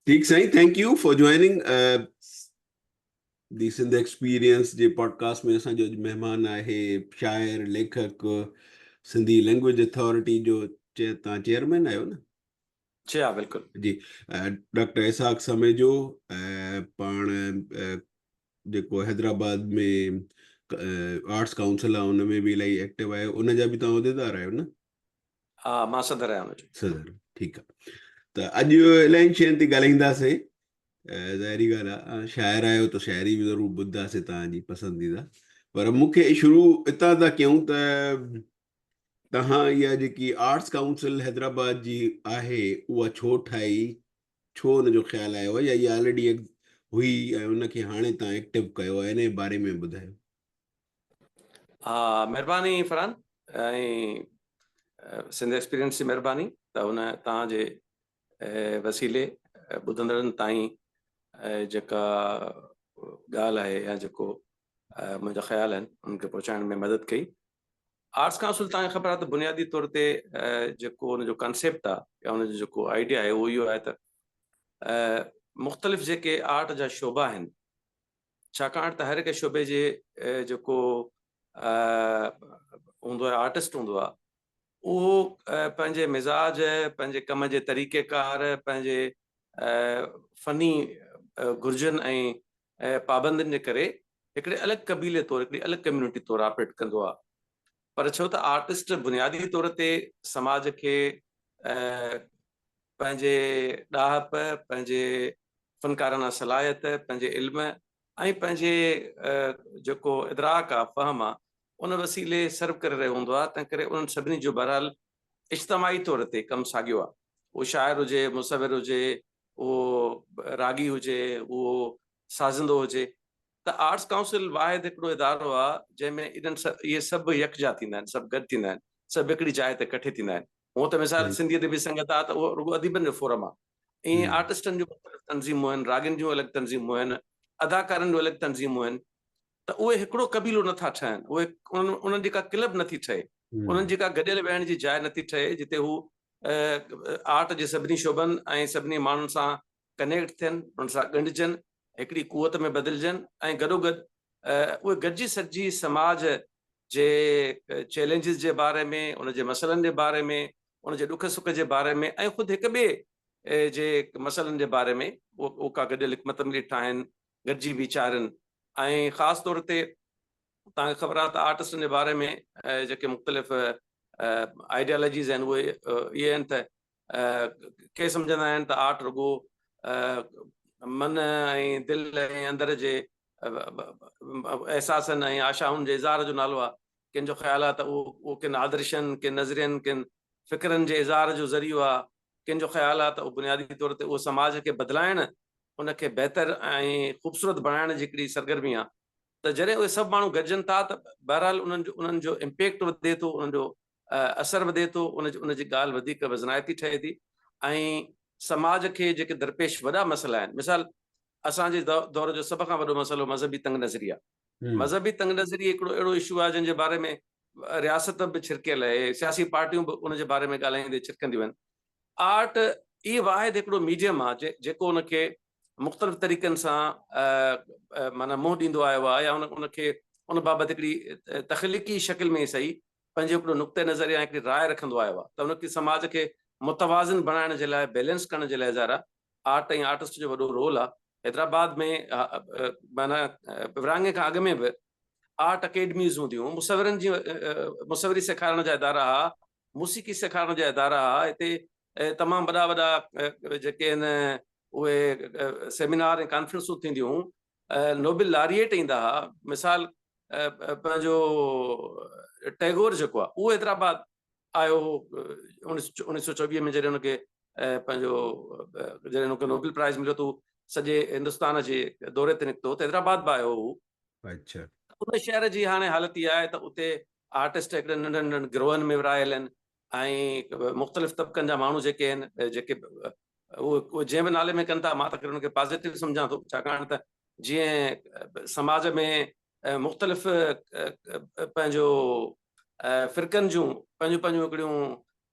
ٺيڪ سائين thank you for joining the Sindh experience جي پوڊڪاسٽ ۾ اسان جو اڄ مهمان آهي شاعر ليکڪ سنڌي لينگويج اٿارٽي جو تان چيئرمين آهيو نه؟ جي ها بلڪل. جي ڊاڪٽر اسحاق سميجو پاڻ جيڪو حيدرآباد ۾ آرٽس ڪائونسل آهي ان ۾ به الاهي ايڪٽو آهي ان جا به تان عهديدار آهيو نه؟ ها مان صدر آهيان ان جو. صدر ٺيڪ آ ته اڄ الاهي شين تي ڳالهائينداسين ظاهري ڳالهه آ شاعر آهيو ته شاعري به ضرور ٻڌنداسين توهان جي پسنديده پر مون کي شروع اتان ٿا ڪيون ته توهان اها جيڪي آرٽس ڪائونسل حيدرآباد جي آهي اها ڇو ٺاهي ڇو ان جو خيال آيو يا اها آلريڊي هئي ۽ ان کي هاڻي توهان ايڪٽو ڪيو آهي ان جي باري ۾ ٻڌايو. ها مھرباني فرحان ۽ سنڌ ايڪسپيرينس جي مھرباني ته ان توهان جي وسيلي ٻڌندڙن تائين جيڪا ڳالهه آهي يا جيڪو منهنجا خيال آهن انهن کي پهچائڻ ۾ مدد ڪئي. آرٽس ڪائونسل توهان کي خبر آهي ته بنيادي طور تي جيڪو ان جو ڪانسيپٽ آهي يا ان جو جيڪو آئيڊيا آهي اهو اهو آهي ته مختلف جيڪي آرٽ جا شعبا آهن ڇاڪاڻ ته هر هڪ شعبي جي جيڪو هوندو آهي آرٽسٽ هوندو آهي اهو پنهنجي مزاج پنهنجي ڪم جي طريقي ڪار پنهنجي فني گهرجن ۽ پابندين جي ڪري هڪڙي الڳ قبيلي طور هڪڙي الڳ ڪميونٽي طور آپريٽ ڪندو آهي پر ڇو ته آرٽسٽ بنيادي طور تي سماج کي پنهنجي ڏاهپ، پنهنجي فنڪارانه صلاحيت، پنهنجي علم ۽ پنهنجي جيڪو ادراڪ آ، فهم آ، ان وسيلي سرو ڪري رهيو هوندو آ، تنهن ڪري انهن سڀني جو بهرحال اجتماعي طور تي ڪم ساڳيو آ. اهو شاعر هجي، مصور هجي، اهو راڳي هجي، اهو سازندو هجي ته آرٽس ڪائونسل واحد هڪڙو ادارو آ جنهن ۾ انهن اهي سڀ يڪجا ٿيندا آهن، سڀ گڏ ٿيندا آهن، سڀ هڪڙي جاء تي ڪٺي ٿيندا آهن. هونء ته مثال سنڌي ادبي سنگت آ ته اهو رڳو اديبن جو فورم آ. ائين آرٽسٽن جون مختلف تنظيمون آهن، راڳين جون الڳ تنظيمون آهن، اداڪارن جون الڳ تنظيمون آهن ته اهي هڪڙو قبيلو نه ٿا ٺهن، اهي انهن جي ڪا ڪلب نه ٿي ٺهي، انهن جي ڪا گڏيل ويهڻ جي جاء نه ٿي ٺهي جتي هو آرٽ جي سڀني شعبن ۽ سڀني ماڻهن سان ڪنيڪٽ ٿين، انهن سان ڳنڍجن، هڪڙي قوت ۾ بدلجن ۽ گڏوگڏ اهي گڏجي سڏجي سماج جي چئلينجز جي باري ۾، ان جي مسئلن جي باري ۾، ان جي ڏک سک جي باري ۾ ۽ خود هڪ ٻئي جي مسئلن جي باري ۾ اهو ڪا گڏيل حڪمت عملي ٺاهن، گڏجي ويچارين ۽ خاص طور تي توهان کي خبر آهي ته آرٽسٽن جي باري ۾ جيڪي مختلف آئيڊيالاجيز آهن اهي اهي آهن ته ڪي سمجهندا آهن ته آرٽ رڳو من ۽ دل ۽ اندر جي احساسن ۽ آشائن جي اظهار جو نالو آهي. ڪن جو خيال آهي ته اهو ڪن آدرشن، ڪن نظرين، ڪن فڪرن جي اظهار جو ذريعو آهي. ڪن جو خيال آهي ته اهو بنيادي طور تي اهو سماج کي بدلائڻ، ان کي بهتر ۽ خوبصورت بڻائڻ جي هڪڙي سرگرمي آهي. ته جڏهن اهي سڀ ماڻهو گڏجن ٿا ته بهرحال انهن جو انهن جو امپيڪٽ وڌي ٿو، انهن جو اثر وڌي ٿو، ان ان جي ڳالهه وڌيڪ وزنائتي ٺهي ٿي ۽ سماج کي جيڪي درپيش وڏا مسئلا آهن، مثال اسان جي دور جو سڀ کان وڏو مسئلو مذهبي تنگ نظري آهي. مذهبي تنگ نظري هڪڙو اهڙو اشو آهي جنهن جي باري ۾ رياست به ڇرڪيل آهي، سياسي پارٽيون به ان جي باري ۾ ڳالهائيندي ڇرڪنديون آهن. آرٽ ئي واحد هڪڙو ميڊيم آهي جيڪو ان کي مختلف طريقن سان معنيٰ منهن ڏيندو آيو آهي يا ان کي ان بابت هڪڙي تخليقي شڪل ۾ ئي سهي پنهنجو هڪڙو نقطه نظر يا هڪڙي راء رکندو آيو آهي ته ان کي سماج کي متوازن بڻائڻ جي لاء بيلنس ڪرڻ جي لاء ظاهر آهي آرٽ ۽ آرٽسٽ جو وڏو رول آهي. حيدرآباد ۾ معنيٰ ورهاڱي کان اڳ ۾ به آرٽ اڪيڊميز هونديون هيون، مصورن جي مصوري سيکارڻ جا ادارا ها، موسيقي سيکارڻ جا ادارا ها، هتي تمام وڏا وڏا جيڪي آهن اهي سيمينار ۽ ڪانفرنسون ٿينديون هيون، نوبل لاريئيٽ ايندا ها، مثال پنهنجو ٽيگور جيڪو آهي اهو حيدرآباد آيو هو 1924 ۾ جڏهن هن کي پنهنجو جڏهن هن کي نوبل پرائز مليو ته سڄي هندستان جي دوري تي نڪتو ته حيدرآباد به آيو هو. اچھا. ان شهر جي هاڻي حالت اها آهي ته اتي آرٽسٽ هڪڙن ننڍن ننڍن گروهن ۾ ورهايل آهن ۽ مختلف طبقن جا ماڻهو جيڪي آهن جيڪي اهي جنهن به نالي ۾ ڪن ٿا مان ته خير ان کي پازيٽو سمجهان ٿو ڇاڪاڻ ته جيئن سماج ۾ مختلف پنهنجو فرقن جون پنهنجون پنهنجون هڪڙيون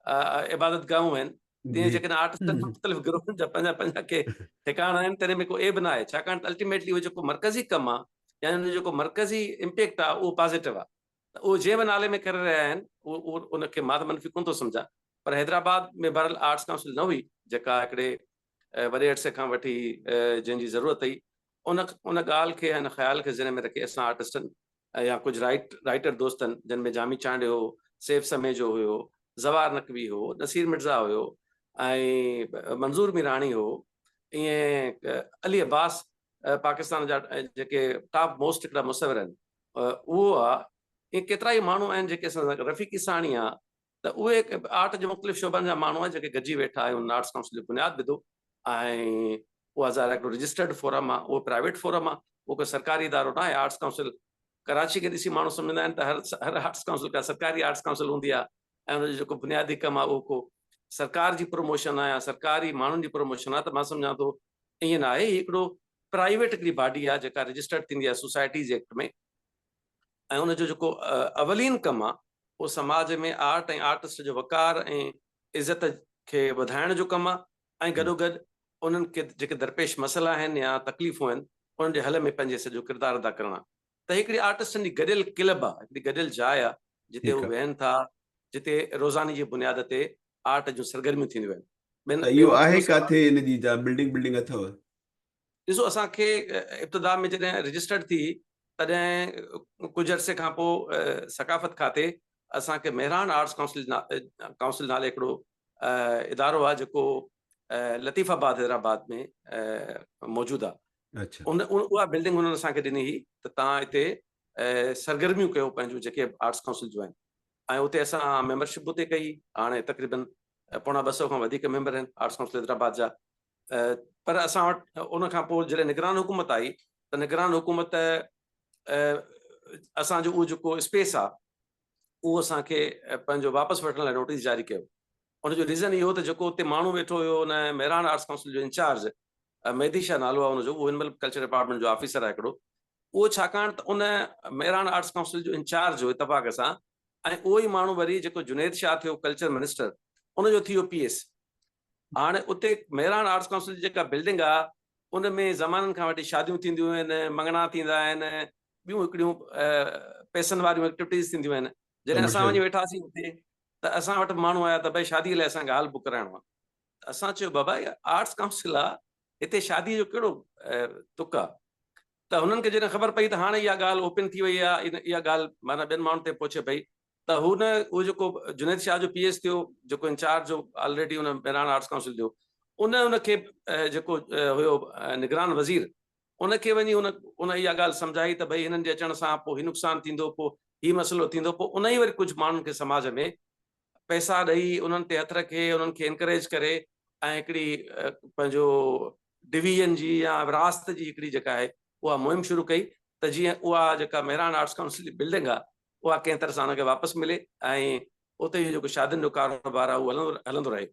عبادت گاهون آهن، تيئن جيڪڏهن آرٽسٽن جا مختلف گروهن جا پنهنجا پنهنجا ڪي ٺڪاڻا آهن، تنهن ۾ ڪو عيب نه آهي، ڇاڪاڻ ته الٽيميٽلي اهو جيڪو مرڪزي ڪم آهي يعني ان جو جيڪو مرڪزي امپيڪٽ آهي اهو پازيٽو آهي ته اهو جنهن به نالي ۾ ڪري رهيا آهن اهو ان کي مان ته منفي ڪونه ٿو سمجهان. پر حيدرآباد ۾ بهرحال آرٽس ڪائونسل نه هئي، جيڪا هڪڙي وڏي عرصي کان وٺي جنهن جي ضرورت هئي، ان ان ڳالهه کي ان خيال کي ذهن ۾ رکي اسان آرٽسٽن يا ڪجهه رائيٽ رائيٽر دوستن جن ۾ جامي چانڊيو هو، سيف سميجو هيو، زوار نقوي هو، نصير مرزا هيو ۽ منظور ميراڻي هو، ائين علي عباس پاڪستان جا جيڪي ٽاپ موسٽ هڪڙا مصور آهن اهو آ، ائين ڪيترائي ماڻهو آهن جيڪي اسان سان رفيق عيساڻي آ، ته اهي آرٽ جي مختلف شعبن جا ماڻهو آهن جيڪي گڏجي ويٺا ۽ ان آرٽس ڪائونسل جو بنياد وڌو ۽ اها ظاهر هڪڙو رجسٽرڊ فورم آهي، اهو پرائيويٽ فورم آهي، اهو ڪو سرڪاري ادارو نه آهي. آرٽس ڪائونسل ڪراچي کي ڏسي ماڻهو سمجهندا آهن ته هر هر آرٽس ڪائونسل ڪا سرڪاري آرٽس ڪائونسل هوندي آهي ۽ ان جو جيڪو بنيادي ڪم آهي اهو ڪو سرڪار جي پروموشن آهي يا سرڪاري ماڻهن جي پروموشن آهي، ته مان سمجهان ٿو ائين نه آهي. هي هڪڙو پرائيويٽ هڪڙي باڊي آهي جيڪا رجسٽرڊ ٿيندي آهي سوسائٽيز ايڪٽ ۾ ۽ ان جو جيڪو اولين ڪم آهي اهو سماج ۾ آرٽ ۽ آرٽسٽ جو وقار ۽ عزت کي وڌائڻ جو ڪم آهي ۽ گڏوگڏ انهن کي جيڪي درپيش مسئلا آهن يا تڪليفون آهن انهن جي حل ۾ پنهنجي حصي جو ڪردار ادا ڪرڻ آهي. ته هڪڙي آرٽسٽن جي گڏيل ڪلب آهي، هڪڙي گڏيل جاء آهي جتي هو ويهن ٿا، جتي روزاني جي بنياد تي آرٽ جون سرگرميون ٿينديون آهن. ته اهو آهي ڪاٿي ان جي جا بلڊنگ بلڊنگ اٿو؟ ڏسو اسان کي ابتدا ۾ جڏهن رجسٽرڊ ٿي تڏهن ڪجهه عرصي کان پوء ثقافت کاتي اسان کي مهراڻ آرٽس ڪائونسل ڪائونسل نالي هڪڙو ادارو آهي جيڪو لطيف آباد حيدرآباد ۾ موجود آهي، ان اها بلڊنگ هنن اسان کي ڏني هئي ته تان هتي سرگرميون ڪيو پنهنجون جيڪي آرٽس ڪائونسل جون آهن ۽ اتي اسان ميمبرشپ اتي ڪئي. هاڻي تقريبن 175 کان وڌيڪ ميمبر آهن آرٽس ڪائونسل حيدرآباد جا. پر اسان وٽ ان کان پوء جڏهن نگران حڪومت آئي ته نگران حڪومت اسان جو اهو جيڪو اسپيس آ اهو اسان کي پنهنجو واپس وٺڻ لاء نوٽيس جاري ڪيو. ان جو ريزن اهو ته جيڪو اتي ماڻهو ويٺو هيو ان مهراڻ آرٽس ڪائونسل جو انچارج مهدي شاهه نالو آ ان جو، اهو هن مهل ڪلچر ڊپارٽمينٽ جو آفيسر آهي هڪڙو، اهو ڇاڪاڻ ته ان مهراڻ آرٽس ڪائونسل جو انچارج هو اتفاق سان ۽ اهو ئي ماڻهو وري جيڪو جنيد شاهه ٿيو ڪلچر منسٽر ان جو ٿي ويو پي ايس. هاڻي اتي مهراڻ آرٽس ڪائونسل جي جيڪا بلڊنگ آ ان ۾ زمانن کان وٺي شاديون ٿينديون آهن، مڱڻا ٿيندا آهن، ٻيون هڪڙيون پئسن واريون ايڪٽيوٽيز ٿينديون آهن. جڏهن اسان وڃي ويٺاسين اتي ته اسان وٽ ماڻهو آيا ته ڀئي شادي لاء اسان کي هال بڪ ڪرائڻو آ. ته اسان چيو بابا هي آرٽس ڪائونسل آ هتي شادي جو ڪهڙو تڪ آ. ته هنن کي جڏهن خبر پئي ته هاڻي اها ڳالهه اوپن ٿي وئي آ، اها ڳالهه معنيٰ ٻين ماڻهن تي پهچي پئي ته هو نه اهو جيڪو جنيد شاهه جو پي ايس ٿيو جيڪو انچارج هو آلريڊي ان مهراڻ آرٽس ڪائونسل جو، ان ان کي جيڪو هيو نگران وزير ان کي وڃي ان ان اها ڳالهه سمجهائي ته ڀئي هنن جي اچڻ سان پوء هي نقصان ٿيندو پوء هي مسئلو ٿيندو، پوء ان ئي وري ڪجهه ماڻهن کي سماج ۾ پئسا ڏئي انهن تي هٿ رکي انهن کي انڪريج ڪري ۽ هڪڙي پنهنجو ڊويزن جي يا ورهاست جي هڪڙي جيڪا آهي اها مهم شروع ڪئي ته جيئن اها جيڪا مهراڻ آرٽس ڪائونسل جي بلڊنگ آهي اها ڪنهن طرح سان ان کي واپس ملي ۽ اتي اهو جيڪو شادين جو ڪاروبار آهي اهو هلندو رهي.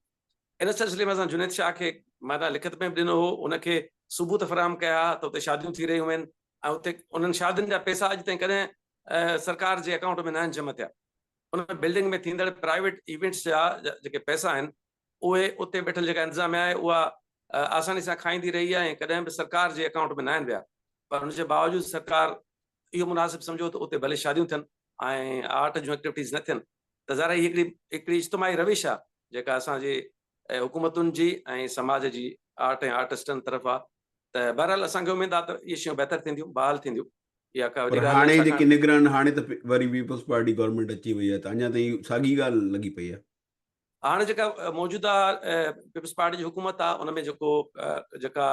ان سلسلي ۾ اسان جنيد شاهه کي معنيٰ لکت ۾ به ڏنو هو، ان کي ثبوت فراهم ڪيا ته اتي شاديون ٿي رهيون آهن ۽ اتي انهن شادين جا پئسا اڄ تائين ڪڏهن سرڪار جي اڪائونٽ ۾ ناهن جمع ٿيا. ان بلڊنگ ۾ ٿيندڙ پرائيويٽ ايونٽس جا جيڪي پئسا آهن اهي اتي ويٺل جيڪا انتظاميا آهي اها آساني سان کائيندي رهي آهي ۽ ڪڏهن به سرڪار جي اڪائونٽ ۾ ناهن ويا، پر ان جي باوجود سرڪار اهو مناسب سمجهيو ته اتي ڀلي شاديون ٿين ۽ آرٽ جون ايڪٽيوٽيز نه ٿين. ته ظاهر آهي هي هڪڙي اجتماعي روش آهي جيڪا اسان جي حڪومتن جي ۽ سماج جي آرٽ ۽ آرٽسٽن طرف آهي. ته بهرحال اسان کي اميد آهي ته اهي شيون بهتر ٿينديون، بحال ٿينديون. اها ڪا وڏي پر ڳالهه ناهي هاڻي ڇاڪاڻ جيڪي نگران هاڻي ته وري پيپلز پارٽي گورنمينٽ اچي وئي آهي ته اڃا تائين ساڳي ڳالهه لڳي پئي آهي. هاڻي جيڪا موجوده پيپلز پارٽي جي حڪومت آهي ان ۾ جيڪو جيڪا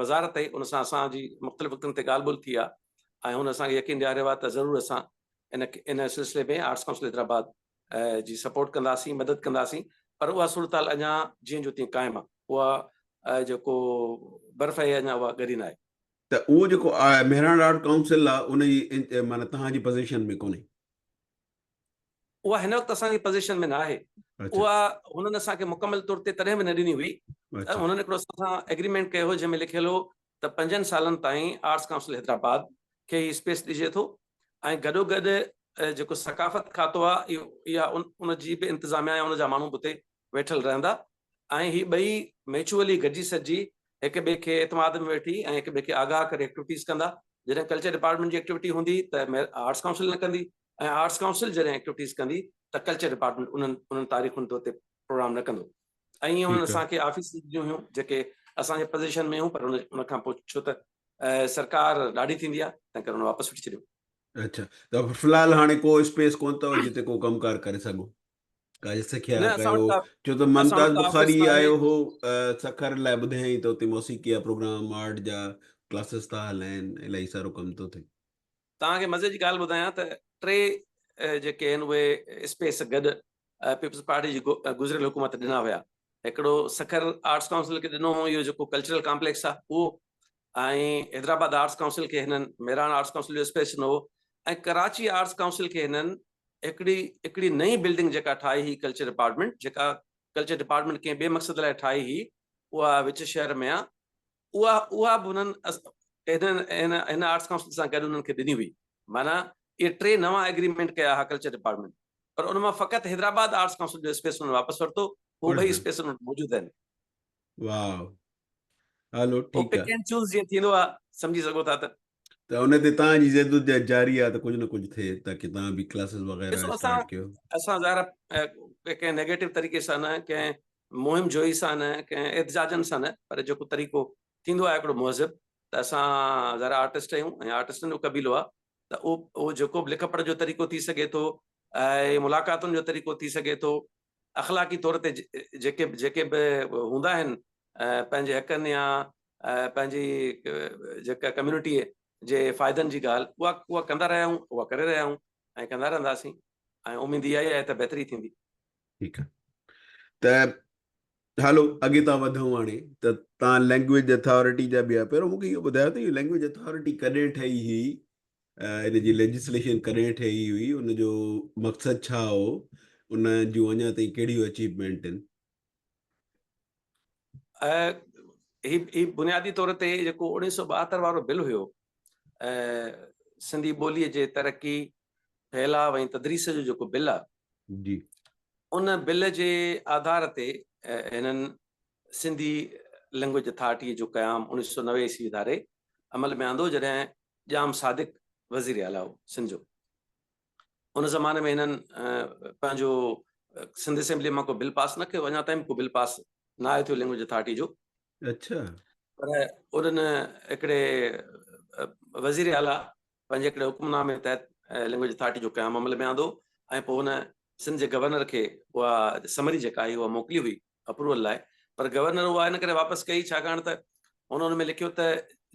وزارت آهي ان سان اسان جي مختلف وقتن تي ڳالهه ٻولهه ٿي آهي ۽ هن اسان کي يقين ڏياريو آهي ته ضرور اسان ان ان سلسلي ۾ آرٽس ڪائونسل حيدرآباد جي سپورٽ ڪنداسين، مدد ڪنداسين، پر اها صورتحال اڃا جيئن جو تيئن قائم آهي، اها جيڪو برف آهي اڃا اها ڳري ناهي. ته اهو جيڪو مهراڻ آرٽ ڪائونسل آهي ان جي معنيٰ توهان جي پوزيشن ۾ ڪونهي. اها هن وقت اسان جي پوزيشن ۾ نه آهي. اها هنن اسان کي مڪمل طور تي تڏهن به نه ڏني هئي. هنن هڪڙو اسان سان ايگريمينٽ ڪيو هو جنهن ۾ لکيل هو ته 5 سالن تائين آرٽس ڪائونسل حيدرآباد کي هي اسپيس ڏجي ٿو ۽ گڏوگڏ جيڪو ثقافت کاتو آهي اهو اها ان جي به انتظاميا ۽ ان جا ماڻهو به اتي ويٺل رهندا ۽ هي ٻئي ميچوئلي گڏجي سڏجي هڪ ٻئي کي اعتماد ۾ وٺي ۽ هڪ ٻئي کي آگاهه ڪري ايڪٽيوٽيز ڪندا. جڏهن ڪلچر ڊپارٽمينٽ جي ايڪٽيوٽي هوندي ته آرٽس ڪائونسل نه ڪندي ۽ آرٽس ڪائونسل جڏهن ايڪٽيوٽيز ڪندي ته ڪلچر ڊپارٽمينٽ انهن انهن تاريخن تي اتي پروگرام نه ڪندو. ۽ ائين انهن اسان کي آفيس ڏنيون هيون جيڪي اسان جي پوزيشن ۾ هيون پر ان کان پوء ڇو ته سرڪار ڏاڍي ٿيندي آهي تنهن ڪري ان واپس وٺي ڇڏيو. اڇا ته في الحال هاڻي ڪو اسپيس ڪونه اٿو جتي ڪو ڪم ڪار ڪري سگهو؟ ڪا سکيا ڪيو ڇو ته ممتاز بخاري آيو هو سکر لاء ٻڌايائين ته اتي موسيقي جا پروگرام آرٽ جا ڪلاسز ٿا هلائن الاهي سارو ڪم ٿو ٿئي. توهان کي مزي جي ڳالهه ٻڌايان ته ٽي جيڪي آهن اهي اسپيس گڏ پيپلز پارٽي جي گذريل حڪومت ڏنا هيا. هڪڙو سکر آرٽس ڪائونسل کي ڏنو هو اهو جيڪو ڪلچرل ڪامپليڪس آهي اهو ۽ حيدرآباد آرٽس ڪائونسل کي هنن مهراڻ آرٽس ڪائونسل جو اسپيس ڏنو هو ۽ ڪراچي آرٽس ڪائونسل کي هنن هڪڙي هڪڙي نئين بلڊنگ جيڪا ٺاهي هئي ڪلچر ڊپارٽمينٽ جيڪا ڪلچر ڊپارٽمينٽ ڪنهن ٻئي مقصد لاء ٺاهي هئي اها وچ شهر ۾ آ اها اها به هنن هنن هن هن آرٽس ڪائونسل سان گڏ انهن کي ڏني هئي معنيٰ اهي ٽي نوان ايگريمينٽ ڪيا هئا ڪلچر ڊپارٽمينٽ پر ان مان فقط حيدرآباد آرٽس ڪائونسل جو اسپيس انهن واپس ورتو هو ٻئي اسپيس انهن وٽ موجود آهن. واو هلو ٺيڪ پڪ اينڊ چوز جيئن ٿيندو آ سمجهي سگهو ٿا ته ته ان تي تان جي جدوجهد جاري آ ته ڪجهه نه ڪجهه ٿئي تاڪي تان به ڪلاسز وغيره اسٽارٽ ڪيو. اسان ظاهر ڪنهن نيگيٽو طريقي سان نه ڪنهن مهم جوئي سان نه ڪنهن احتجاجن سان نه پر جيڪو طريقو ٿيندو آهي هڪڙو مهذب ته اسان ظاهر آرٽسٽ آهيون ۽ آرٽسٽن جو قبيلو آ ته اهو جيڪو به لک پڙهه جو طريقو ٿي سگهي ٿو ۽ ملاقاتن جو طريقو ٿي سگهي ٿو اخلاقي طور تي جيڪي جيڪي به هوندا آهن پنهنجي حقن يا پنهنجي جيڪا ڪميونٽي جي فائدن جي ڳالهه اها اها ڪندا رهيا آهيون اها ڪري رهيا آهيون ۽ ڪندا رهنداسين ۽ اميد اها ئي آهي ته بهتري ٿيندي. ٺيڪ آهي ته هلو اڳي تان وڌون هاڻي ته تان لينگويج اٿارٽي جا ٻيا پهريون مونکي اهو ٻڌايو ته اهو لينگويج اٿارٽي ڪڏهن ٺهي هئي ان جي ليجسليشن ڪڏهن ٺهي هئي، ان جو مقصد ڇا هو، ان جون اڃا تائين ڪهڙيون اچيومينٽ آهن؟ هي هي بنيادي طور تي جيڪو 1972 وارو بل هيو سنڌي ٻوليء جي ترقي، ڦهلاء ۽ تدريس جو جيڪو بل آهي، جي. ان بل جي آڌار تي هنن سنڌي لينگويج اٿارٽيء جو قيام 1990 عيسوي ڌاري عمل ۾ آندو، جڏهن ڄام صادق وزير اعليٰ هو سنڌ جو. ان زماني ۾ هنن پنهنجو سنڌ اسيمبليء مان ڪو بل پاس نه ڪيو، اڃا تائين به ڪو بل پاس نه آيو ٿيو لينگويج اٿارٽي جو. اڇا. پر انهن هڪڙي وزير اعليٰ پنهنجي هڪڙي حڪم نامي تحت لينگويج اٿارٽي جو قيام عمل ۾ آندو ۽ پوء هن سنڌ جي گورنر کي اها سمري جيڪا آئي اها موڪلي هئي اپروول لاء پر گورنر اها ان ڪري واپس ڪئي ڇاڪاڻ ته هن ان ۾ لکيو ته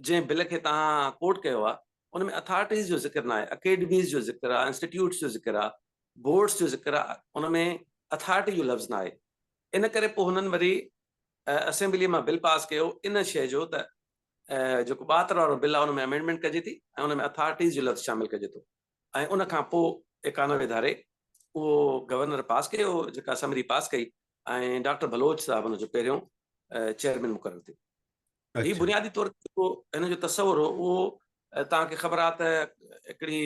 جنهن بل کي توهان ڪوٽ ڪيو آهي ان ۾ اٿارٽيز جو ذڪر ناهي، اڪيڊميز جو ذڪر آهي، انسٽيٽيوٽس جو ذڪر آهي، بورڊس جو ذڪر آهي، ان ۾ اٿارٽي جو لفظ ناهي. ان ڪري پوء هنن وري اسيمبليء مان بل پاس ڪيو ان شيء جو ته جيڪو 72 وارو بل آهي ان ۾ امينڊمينٽ ڪجي ٿي ۽ ان ۾ اٿارٽيز جو لفظ شامل ڪجي ٿو ۽ ان کان پوء 91 ڌاري اهو گورنر پاس ڪيو جيڪا سمري پاس ڪئي ۽ ڊاڪٽر بلوچ صاحب ان جو پهريون چيئرمين مقرر ٿيو. هي بنيادي طور تي جيڪو هن جو تصور هو اهو توهان کي خبر آهي ته هڪڙي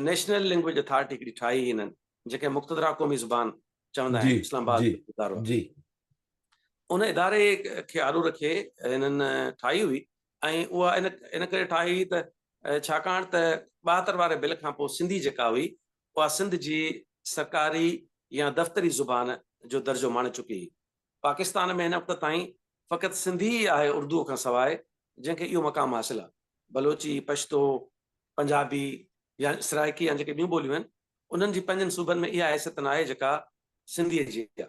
نيشنل لينگويج اٿارٽي هڪڙي ٺاهي هنن جنهن کي مقتدره قومي زبان چوندا آهن اسلام آباد ادارو جي ان اداري کي آڏو رکي هنن ٺاهي هئي ۽ اها ان ان ڪري ٺاهي هئي ته ڇاڪاڻ ته 72 واري بل کان پوء سنڌي جيڪا هئي اها سنڌ جي سرڪاري يا دفتري زبان جو درجو ماڻي چڪي هئي. پاڪستان ۾ هن وقت تائين فقط سنڌي ئي آهي اردوء کان سواء جنهن کي اهو مقام حاصل آهي. بلوچي، پشتو، پنجابي يا سرائيڪي يا جيڪي ٻيون ٻوليون آهن انهن جي پنهنجن صوبن ۾ اها حيثيت ناهي جيڪا سنڌيء جي آهي.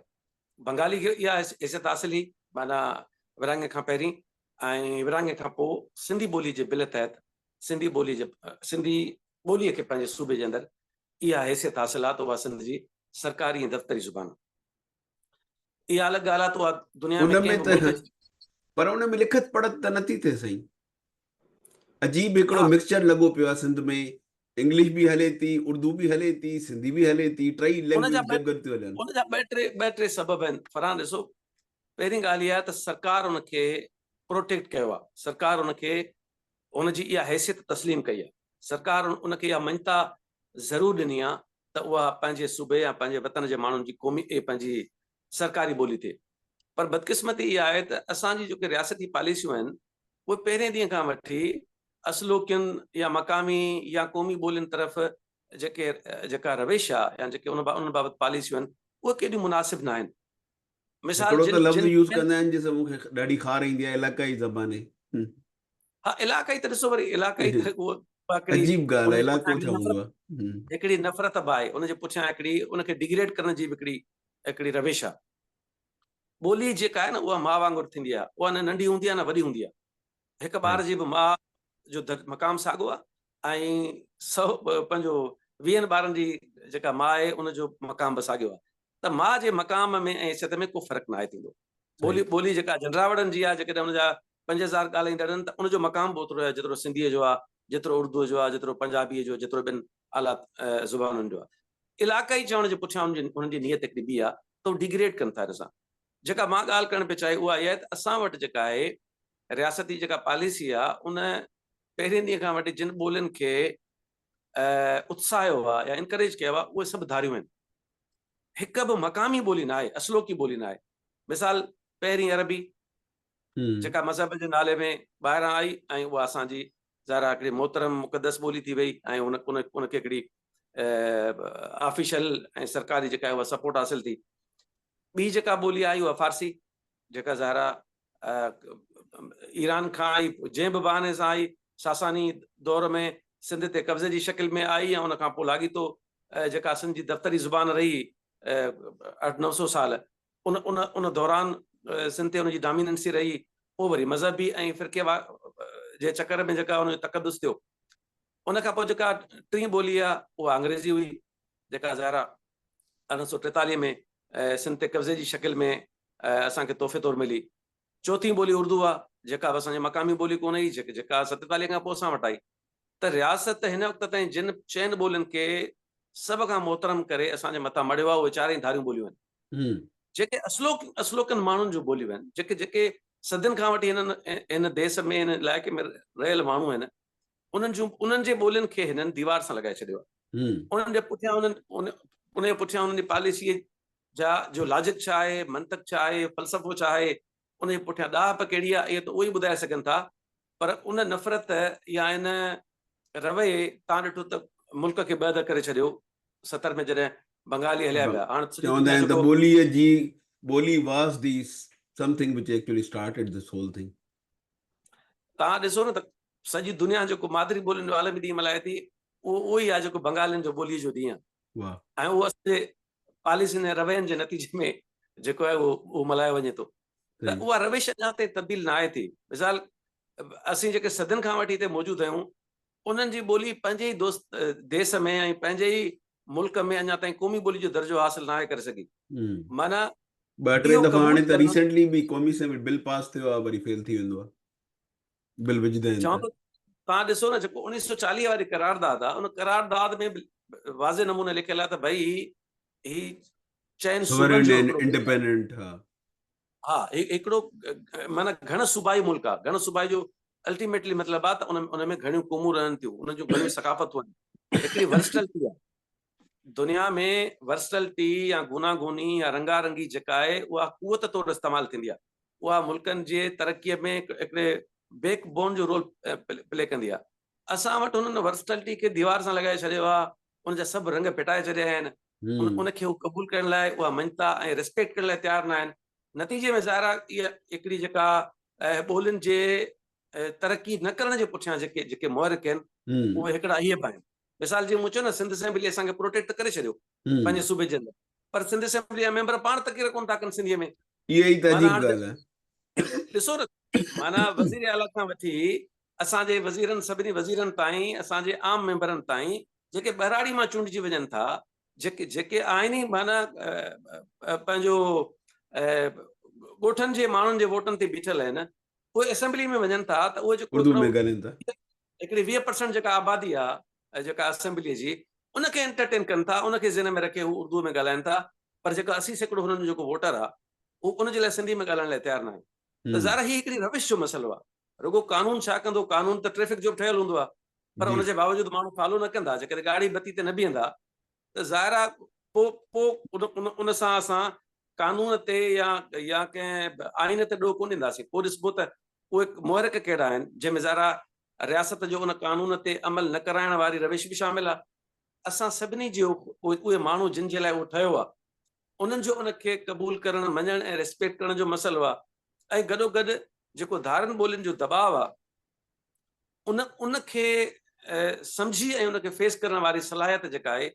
بنگالي کي اها حيثيت حاصل هئي معنيٰ ورهاڱي کان پهرين ۽ ورهاڱي کان پوء سنڌي ٻولي جي بل تحت سنڌي ٻولي جي سنڌي ٻوليء کي پنهنجي صوبي جي اندر اها حيثيت حاصل آهي ته اها سنڌ جي سرڪاري ۽ دفتري زبان آهي. اها الڳ ڳالهه آهي ته اها دنيا ۾ ڪنهن به ملڪ جي. پر ان ۾ لکت پڙهت ته نٿي ٿئي سائين. عجيب هڪڙو مڪسچر لڳو پيو آهي سنڌ ۾ انگلش به هلي ٿي، اردو به هلي ٿي، سنڌي به هلي ٿي، ٽئي لينگويج گڏ گڏ ٿيون هلن. ان جا ٻه ٽي سبب آهن فرحان ڏسو پهرين ڳالهه اها آهي ته سرڪار ان کي پروٽيڪٽ ڪيو آهي، سرڪار ان کي ان جي اها حيثيت تسليم ڪئي آهي، سرڪار ان کي اها مڃتا ضرور ڏني آ ته اها پنهنجي صوبي يا پنهنجي وطن جي ماڻهن جي قومي پنهنجي سرڪاري ٻولي ٿئي. پر بدقسمتي اها آهي ته اسان جي جيڪي رياستي پاليسيون آهن اهي پهرين ڏينهن کان وٺي اصلوڪين يا مقامي يا قومي ٻولين طرف جيڪي جيڪا روش آ يا جيڪي انهن بابت پاليسيون آهن اهي ڪيڏيون مناسب ناهن. مثال هڪڙو ته لفظ يوز ڪندا آهن جنهن سان مون کي ڏاڍي خار ايندي آهي علاقائي زباني. ها علاقائي ته ڏسو وري علاقائي ته اهو عجيب ڳالهه آهي علاقو ڇا هوندو آهي. هڪڙي نفرت به آهي ان جي پٺيان هڪڙي ان کي ڊيگريڊ ڪرڻ جي به هڪڙي هڪڙي روش آهي. ٻولي جيڪا آهي نه اها ماء وانگر ٿيندي آهي اها نه ننڍي هوندي آهي نه وڏي هوندي آهي. هڪ ٻار جي به ماء جو مقام ساڳو آهي ۽ سو پنهنجو ويهن ٻارن جي جيڪا ماء آهي ان جو مقام به ساڳيو آهي ته ماء جي مقام ۾ ۽ حيثيت ۾ ڪو فرق ناهي ٿيندو. ٻولي ٻولي جيڪا جنڊراوڙن جي آهي جيڪڏهن ان جا 5000 ڳالهائيندڙ آهن ته ان جو مقام به اوترو آهي جيترو سنڌيء جو آهي، جيترو اردوء جو آهي، جيترو پنجابيء جو، جيترو ٻين اعليٰ زبانن جو آهي. علاقائي چوڻ جي پٺيان انهن جي نيت هڪڙي ٻي آهي ته هو ڊيگريڊ ڪن ٿا ان سان. جيڪا مان ڳالهه ڪرڻ پئي چاهي اها اها آهي ته اسان وٽ جيڪا آهي رياستي جيڪا پاليسي آهي ان پهرين ڏينهن کان وٺي جن ٻولين کي اتساهيو آهي يا انڪريج ڪيو آهي اهي سڀ ڌاريون آهن. هڪ به مقامي ٻولي ناهي، اصلوڪي ٻولي ناهي. مثال پهرين عربي جيڪا مذهب جي نالي ۾ ٻاهران آئي ۽ اها اسان جي ظاهر آهي هڪڙي محترم مقدس ٻولي ٿي وئي ۽ ان ان ان کي هڪڙي آفيشل ۽ سرڪاري جيڪا آهي اها سپورٽ حاصل ٿي. ٻي جيڪا ٻولي آئي اها فارسي جيڪا ظاهر آهي ايران کان آئي جنهن به بهاني سان آئي ساساني دور ۾ سنڌ تي قبضي جي شڪل ۾ آئي ۽ ان کان پوء لاڳيتو جيڪا سنڌ جي دفتري زبان رهي اٺ 900 سال ان ان ان دوران سنڌ تي ان جي ڊاميننسي رهي پوء وري مذهبي ۽ فرقي جي چڪر ۾ جيڪا ان جو تقدس ٿيو ان کان پوء جيڪا ٽين ٻولي آهي اها انگريزي هئي جيڪا ظاهر آهي 1843 ۾ سنڌ تي قبضي جي شڪل ۾ اسان کي تحفي طور ملي. چوٿين ٻولي اردو آ، جيڪا به اسان جي مقامي ٻولي ڪونه هئي، جيڪا 47 کان پوء اسان وٽ آئي. ته رياست هن وقت تائين جن چئن ٻولين کي سڀ کان محترم ڪري اسان جي مٿان مڙهيو آ، اهي چارئي ڌاريون ٻوليون آهن. جيڪي اصلوڪن ماڻهن جون ٻوليون آهن، جيڪي جيڪي صدين کان وٺي هنن هن ديس ۾ هن علائقي ۾ رهيل ماڻهو آهن، انهن جون انهن جي ٻولين کي هنن ديوار سان لڳائي ڇڏيو آهي. انهن جي پٺيان انهن ان جي پٺيان انهن جي پاليسيء جا جو لاجڪ ڇا آهي، منطق ڇا آهي، فلسفو ڇا آهي، ان جي پٺيان ڏاهپ ڪهڙي آهي، اهو ته اهي ئي ٻڌائي سگهن ٿا، پر ان نفرت يا ان رويي تان ڏٺو ته ملڪ کي ٻه اڌ ڪري ڇڏيو، 70 ۾ جڏهن بنگالي هليا ويا، هاڻ سڄي چوندا دنيا آهن ته جيڪو ٻوليء جي ٻولي was the something which actually started this whole thing. توهان ڏسو نه ته سڄي دنيا جيڪو مادري ٻولين جو عالمي ڏينهن ملهائي ٿي، اهو اهو ئي آهي جيڪو بنگالين جو ٻوليء جو ڏينهن آهي ۽ اهو اسان جي پاليسين ۽ روين جي نتيجي ۾ جيڪو آهي اهو ملهايو وڃي ٿو ته اها روش اڃا تائين تبديل نه آهي ٿي. مثال اسين جيڪي صدين کان وٺي هتي موجود آهيون انهن جي ٻولي پنهنجي ئي دوست ديس ۾ ۽ پنهنجي ئي ملڪ ۾ اڃا تائين قومي ٻولي جو درجو حاصل نه آهي ڪري سگهي. معنيٰ ٻه ٽي دفعا هاڻي ته ريسينٽلي به قومي اسيمبلي بل پاس ٿيو آهي وري فيل ٿي ويندو آهي. بل وجهندا آهن چوان ٿو توهان ڏسو نه جيڪو 1940 واري قرارداد آهي ان قرارداد ۾ به واضح نموني لکيل آهي ته ڀئي هي چئن صوبن جو انڊيپينڊنٽ ها ها هڪڙو معنيٰ گهڻ صوبائي ملڪ آهي گهڻ صوبائي جو الٽيميٽلي مطلب آهي ته ان ان ۾ گهڻيون قومون رهن ٿيون انهن جون گهڻيون ثقافتون آهن هڪڙي ورسٽلٽي آهي دنيا ۾ ورسٽلٽي يا گوناگوني يا رنگا رنگي جيڪا آهي اها قوت طور استعمال ٿيندي آهي اها ملڪن جي ترقيء ۾ هڪڙي بيڪ بون جو رول پلي ڪندي آهي. اسان وٽ هنن ورسٽلٽي کي ديوار سان لڳائي ڇڏيو آهي، ان جا سڀ رنگ ڦٽائي ڇڏيا آهن، ان کي هو قبول ڪرڻ لاء اها مڃتا ۽ ريسپيڪٽ ڪرڻ لاء تيار نه آهن. نتيجي ۾ ظاهر آهي اها هڪڙي جيڪا ٻولين جي ترقي نه ڪرڻ جي پٺيان جيڪي جيڪي محرڪ آهن اهي هڪڙا اهي به آهن. مثال جيئن مون چيو نه سنڌ اسيمبلي اسان کي پروٽيڪٽ ته ڪري ڇڏيو پنهنجي صوبي جي اندر پر سنڌ اسيمبلي جا ميمبر پاڻ تقرير ڪونه ٿا ڪن سنڌيء ۾. اها ئي ته عجيب ڳالهه آهي. ڏسو نه معنيٰ وزير اعليٰ کان وٺي اسان جي وزيرن سڀني وزيرن تائين اسان جي عام ميمبرن تائين جيڪي ٻهراڙي مان چونڊجي وڃن ٿا جيڪي جيڪي آهن ئي معنيٰ پنهنجو ڳوٺن جي ماڻهن جي ووٽن تي بيٺل آهن اهي اسيمبلي ۾ وڃن ٿا ته اهي جيڪو اردو ۾ ڳالهائين ٿا هڪڙي 20% جيڪا آبادي آهي جيڪا اسيمبلي جي ان کي انٽرٽين ڪن ٿا ان کي ذهن ۾ رکي هو اردو ۾ ڳالهائين ٿا پر جيڪا 80% هنن جو جيڪو ووٽر آهي هو ان جي لاء سنڌي ۾ ڳالهائڻ لاء تيار ناهي ته ظاهر هي هڪڙي روش جو مسئلو آهي رڳو قانون ڇا ڪندو قانون ته ٽريفڪ جو به ٺهيل هوندو آهي پر ان جي باوجود ماڻهو فالو نه ڪندا، جيڪڏهن ڳاڙهي بتي تي نه بيهندا ته ظاهر آهي پوء پوء ان سان اسان قانون تي يا يا ڪنهن آئين تي ڏوهه ڪونه ڏينداسين. پوء ڏسبو ته اهي محرڪ ڪهڙا آهن، جنهن ۾ ظاهر آهي رياست جو ان قانون تي عمل نه ڪرائڻ واري روش به شامل آهي. اسان سڀني جي اهي ماڻهو جن جي لاء اهو ٺهيو آهي، انهن جو ان کي قبول ڪرڻ، مڃڻ ۽ ريسپيڪٽ ڪرڻ جو مسئلو آهي ۽ گڏوگڏ جيڪو ڌارين ٻولين جو دٻاء آهي، ان ان کي سمجهي ۽ ان کي فيس ڪرڻ واري صلاحيت جيڪا آهي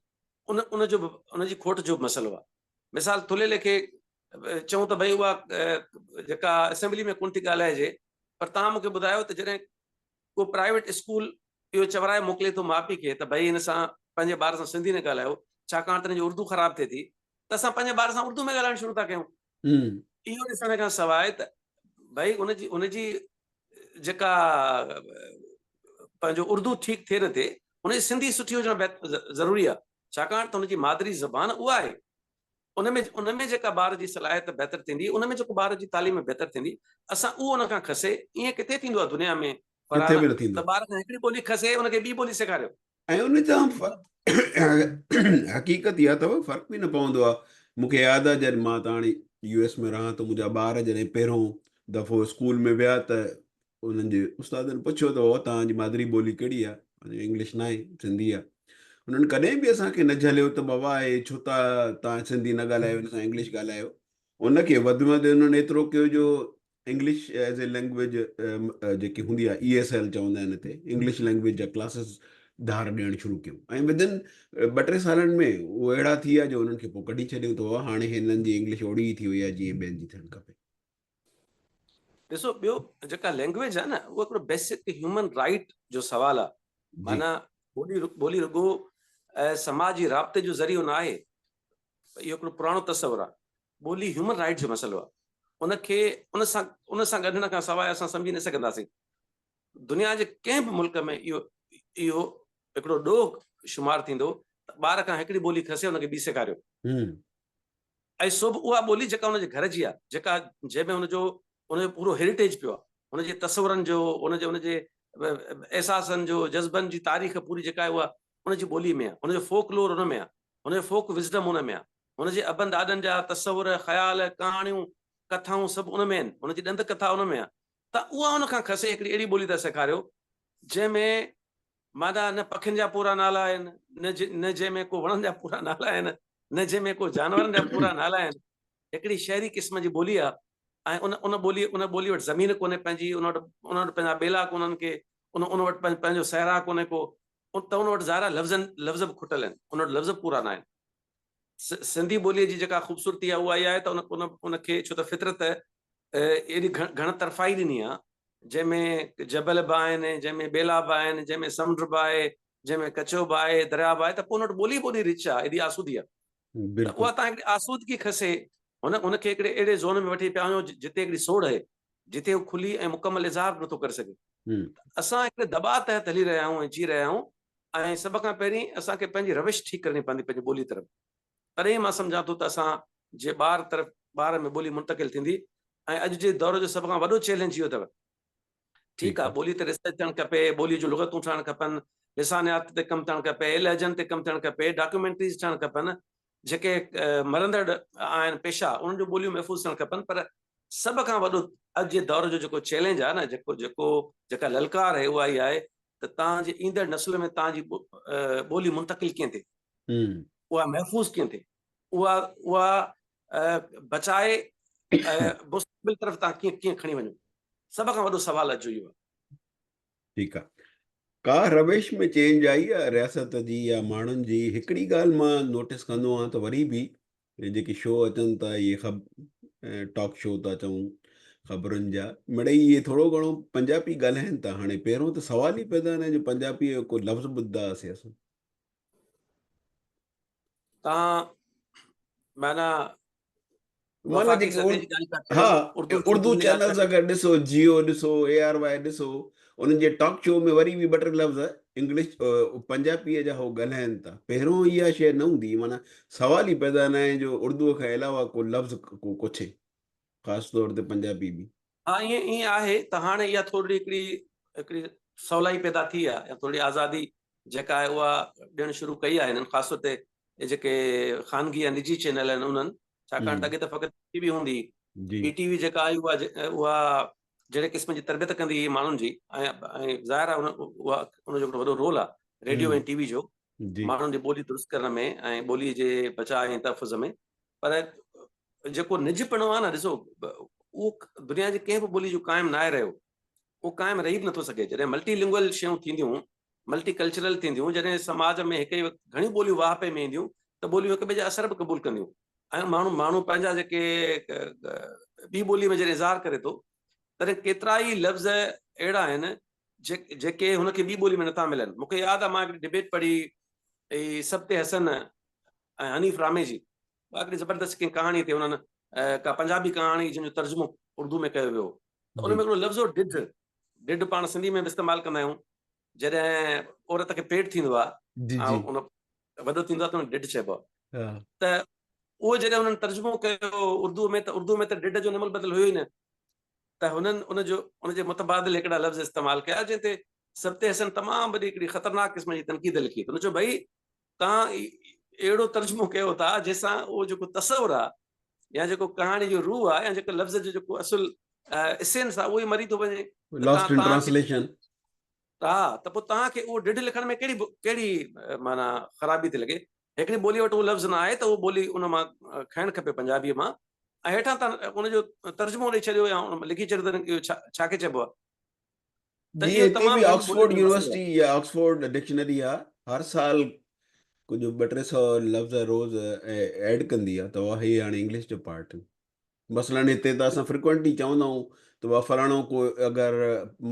ان ان جو به ان جي کوٽ جو به مسئلو آهي. مثال ٿلهي ليکي چئون ته ڀئي اها جيڪا اسيمبلي ۾ ڪونه ٿي ڳالهائجي، پر توهان مون کي ٻڌايو ته جڏهن ڪو پرائيويٽ اسڪول اهو چورائي موڪلي ٿو ماء پيء کي ته ڀئي هن سان پنهنجي ٻار سان سنڌي نه ڳالهايو ڇاڪاڻ ته هن جي اردو خراب ٿئي ٿي، ته اسان پنهنجي ٻار سان اردو ۾ ڳالهائڻ شروع ٿا ڪيون. اهو ڏسڻ کان سواء ته ڀئي ان جي ان جي جيڪا پنهنجو اردو ٺيڪ ٿئي نه ٿئي، ان جي سنڌي سٺي هجڻ ضروري آهي، ڇاڪاڻ ته ان جي مادري زبان اها آهي. ان ۾ ان ۾ جيڪا ٻار جي صلاحيت بهتر ٿيندي، ان ۾ جيڪو ٻار جي تعليم بهتر ٿيندي، اسان اهو ان کان کسي، ائين ڪٿي ٿيندو آهي دنيا ۾ ڪٿي به نه ٿيندو. ته ٻار کان هڪڙي ٻولي کسي ان کي ٻي ٻولي سيکاريو. ۽ ان جا فرق حقيقت اها اٿو فرق به نه پوندو آهي. مون کي ياد آهي جڏهن مان ته هاڻي يو ايس ۾ رهان ٿو، منهنجا ٻار جڏهن پهريون دفعو اسڪول ۾ ويا ته انهن جي استادن پڇيو ته بابا توهان جي مادري ٻولي ڪهڙي آهي؟ انگلش ناهي، سنڌي آهي. انهن ڪڏهن به اسان کي نه جهليو ته بابا هي ڇو ٿا توهان سنڌي نه ڳالهايو هن سان انگلش ڳالهايو. ان کي وڌ ۾ وڌ انهن ايترو ڪيو جو انگلش ايز اي لينگويج جيڪي هوندي آهي اي ايس ايل چوندا آهن هتي، انگلش لينگويج جا ڪلاسز ڌار ڏيڻ شروع ڪيون ۽ ودن ٻه ٽي سالن ۾ اهي اهڙا ٿي ويا جو انهن کي پوء ڪڍي ڇڏيون ته بابا هاڻي هنن جي انگلش اوڙي ئي ٿي وئي آهي جيئن ٻين جي ٿيڻ کپي. ڏسو ٻيو جيڪا لينگويج آهي نه اهو هڪڙو بيسڪ هيومن رائيٽ جو سوال آهي. معنيٰ ٻولي ٻولي رڳو سماجي رابطي جو ذريعو نه آهي، اهو هڪڙو پراڻو تصور آهي. ٻولي هيومن رائيٽ جو مسئلو آهي، ان کي ان سان ان سان ڳنڍڻ کان سواء اسان سمجهي نه سگهنداسين. دنيا جي ڪنهن به ملڪ ۾ اهو اهو هڪڙو ڏوهه شمار ٿيندو ته ٻار کان هڪڙي ٻولي کسي ان کي ٻي سيکاريو، ۽ سو به اها ٻولي جيڪا ان جي گهر جي آهي، جيڪا جنهن ۾ ان جو ان جو پورو هيريٽيج پيو آهي، ان جي تصورن جو، ان جي ان جي احساسن جو، جذبن جي تاريخ پوري جيڪا آهي اها ان جي ٻولي ۾ آهي، ان جو فوڪ لور ان ۾ آهي، ان جو فوڪ وزڊم ان ۾ آهي، هن جي ابن ڏاڏن جا تصور، خيال، ڪهاڻيون، ڪٿائون سڀ ان ۾ آهن، هن جي ڏند ڪٿا ان ۾ آهي ته اها هن کان کسي هڪڙي اهڙي ٻولي ٿا سيکاريو جنهن ۾ معنيٰ نه پکين جا پورا نالا آهن، نه نه جنهن ۾ ڪو وڻن جا پورا نالا آهن، نه جنهن ۾ ڪو جانورن جا پورا نالا آهن. هڪڙي شهري قسم جي ٻولي آهي ۽ ان ان ٻولي ان ٻولي وٽ زمين ڪونهي پنهنجي، ان وٽ ان وٽ پنهنجا ٻيلا ڪونهن ڪي، ان ان وٽ پنهنجو صحرا ڪونهي ڪو، ته ان وٽ ظاهر آهي لفظن لفظ به کٽل آهن، ان وٽ لفظ به پورا ناهن. سنڌي ٻوليء جي جيڪا خوبصورتي آهي اها اها آهي ته ان ان کي ڇو ته فطرت ايڏي گهڻ طرفائي ڏني آهي جنهن ۾ جبل به آهن، جنهن ۾ ٻيلا به آهن، جنهن ۾ سمنڊ به آهي، جنهن ۾ ڪچو به آهي، درياء به آهي ته پوء ان وٽ ٻولي به اوڏي رچ آهي، ايڏي آسودي آهي ته اها تان هڪڙي آسودگي کسي هن هن کي هڪڙي اهڙي زون ۾ وٺي پيا وڃو جتي هڪڙي سوڙ آهي، جتي هو کلي ۽ مڪمل اظهار به نٿو ڪري سگهي. اسان هڪڙي دٻاء تحت هلي رهيا آهيون ۽ جي رهيا آهيون ۽ سڀ کان پهرين اسان کي پنهنجي روش ٺيڪ ڪرڻي پوندي پنهنجي ٻولي طرف، تڏهن مان سمجهان ٿو ته اسان جي ٻار طرف ٻار ۾ ٻولي منتقل ٿيندي ۽ اڄ جي دور جو سڀ کان وڏو چئلينج اهو اٿو. ٺيڪ آهي ٻولي تي ريسرچ ٿيڻ کپي، ٻولي جون لغتون ٺهڻ کپن، لسانيات تي ڪم ٿيڻ کپي، لهجن تي ڪم ٿيڻ کپي، ڊاڪيومينٽريز ٺهڻ کپن، جيڪي مرندڙ آهن پيشا انهن جون ٻوليون محفوظ ٿيڻ کپن، پر سڀ کان وڏو اڄ جي دور جو جيڪو چئلينج آهي نه، جيڪو جيڪو جيڪا للڪار آهي اها اها آهي ته توهان جي ايندڙ نسل ۾ توهان جي ٻولي منتقل ڪيئن ٿئي، اها محفوظ ڪيئن ٿئي، اها اها بچائي مستقبل طرف توهان ڪيئن ڪيئن کڻي وڃو، سڀ کان وڏو سوال اڄ جو اهو آهي. ٺيڪ آ. ڪا روش ۾ چينج آئي آ رياست جي يا ماڻهن جي؟ هڪڙي ڳالهه مان نوٽس ڪندو آهيان ته وري به جيڪي شو اچن ٿا اهي خب ٽاڪ شو ٿا چئون خبرن جا مڙئي اهي ٿورو گهڻو پنجابي ڳالهائن ٿا. هاڻي پهريون ته سوال ئي پيدا نه جو پنجابي جو ڪو لفظ ٻڌدا هئاسين اسان. تان معنيٰ معنيٰ جيڪي ها اردو چينلز اگر ڏسو، جيو ڏسو، اي آر وائي ڏسو، انهن جي ٽاڪ شو ۾ وري به ٻه ٽي لفظ انگلش پنجابيء جا هو ڳالهائن ٿا. پهريون اها شيء نه هوندي هئي، معنيٰ سوال ئي پيدا نه آهي جو اردوء کان علاوه ڪو لفظ ڪو ڪڇي، خاص طور تي پنجابي به. ها ائين ائين آهي ته هاڻي اها ٿورڙي هڪڙي هڪڙي سولائي پيدا ٿي آهي يا ٿوري آزادي جيڪا آهي اها ڏيڻ شروع ڪئي آهي هنن خاص طور تي جيڪي خانگي يا نجي چينل آهن انهن، ڇاڪاڻ ته اڳي ته فقط پي ٽي وي هوندي هئي. پي ٽي وي جيڪا آئي اها اها جهڙي قسم جي تربيت ڪندي هئي ماڻهن جي ۽ ظاهر آهي اها ان جو هڪڙو وڏو رول آهي ريڊيو ۽ ٽي وي جو ماڻهن جي ٻولي درست ڪرڻ ۾ ۽ ٻولي جي بچاء ۽ تحفظ ۾، پر جيڪو نج پڻو آهي نه ڏسو اهو دنيا جي ڪنهن به ٻولي جو قائم ناهي رهيو، اهو قائم رهي به نٿو سگهي. جڏهن ملٽي لنگول شيون ٿينديون، ملٽي ڪلچرل ٿينديون، جڏهن سماج ۾ هڪ ئي وقت گهڻيون ٻوليون واهپي ۾ اينديون ته ٻوليون هڪ ٻئي جا اثر به قبول ڪنديون ۽ ماڻهو ماڻهو پنهنجا جيڪي ٻي ٻولي ۾ جڏهن اظهار ڪري ٿو تڏهن ڪيترا ئي لفظ اهڙا آهن جيڪي هن کي ٻي ٻولي ۾ نٿا ملن. مون کي ياد آهي مان هڪڙي ڊبيٽ پڙهي سبط حسن ۽ حنيف رامي جي، اها هڪڙي زبردست ڪنهن ڪهاڻي تي انهن ڪا پنجابي ڪهاڻي جنهن جو ترجمو اردو ۾ ڪيو ويو هو ته ان ۾ هڪڙو لفظ هو ڊڍ. ڊڍ پاڻ سنڌي ۾ به استعمال ڪندا آهيون، جڏهن عورت کي پيٽ ٿيندو آهي ۽ ان وڏو ٿيندو آهي ته ان ڊڍ چئبو آهي. ته اهو جڏهن انهن ترجمو ڪيو اردو ۾ ته اردو ۾ ته ڊڍ جو نعم البدل هيو ئي نه، ته هنن ان جو ان جي متبادل هڪڙا لفظ استعمال ڪيا جنهن تي سبط حسن تمام وڏي هڪڙي خطرناڪ قسم جي تنقيد لکي ته هن چيو ڀئي توهان اهڙو ترجمو ڪيو ٿا جنهن سان اهو جيڪو تصور آهي يا جيڪو ڪهاڻي جو روح آهي يا جيڪو لفظ جو جيڪو اصل اسينس آهي اهو ئي مري ٿو وڃي. لاسٽ ان ٽرانسليشن. ها ته پوء توهان کي اهو ڊڍ لکڻ ۾ ڪهڙي ڪهڙي معنيٰ خرابي ٿي لڳي؟ هڪڙي ٻولي وٽ اهو لفظ نه آهي ته اهو ٻولي ان مان کڻڻ کپي پنجابيء مان ۽ هيٺان توهان ان جو ترجمو ڏئي ڇڏيو يا لکي ڇڏيو ته اهو ڇا کي چئبو آهي؟ ته جي هتي به آڪسفورڊ يونيورسٽي يا آڪسفورڊ ڊڪشنري آ هر سال ڪجهه ٻه ٽي سو لفظ روز ايڊ ڪندي آ ته هي هاڻي انگلش جو پارٽ مثلا هتي ته اسان فريڪوئنٽلي چوندا آهيون ته بابا فلاڻو ڪو اگر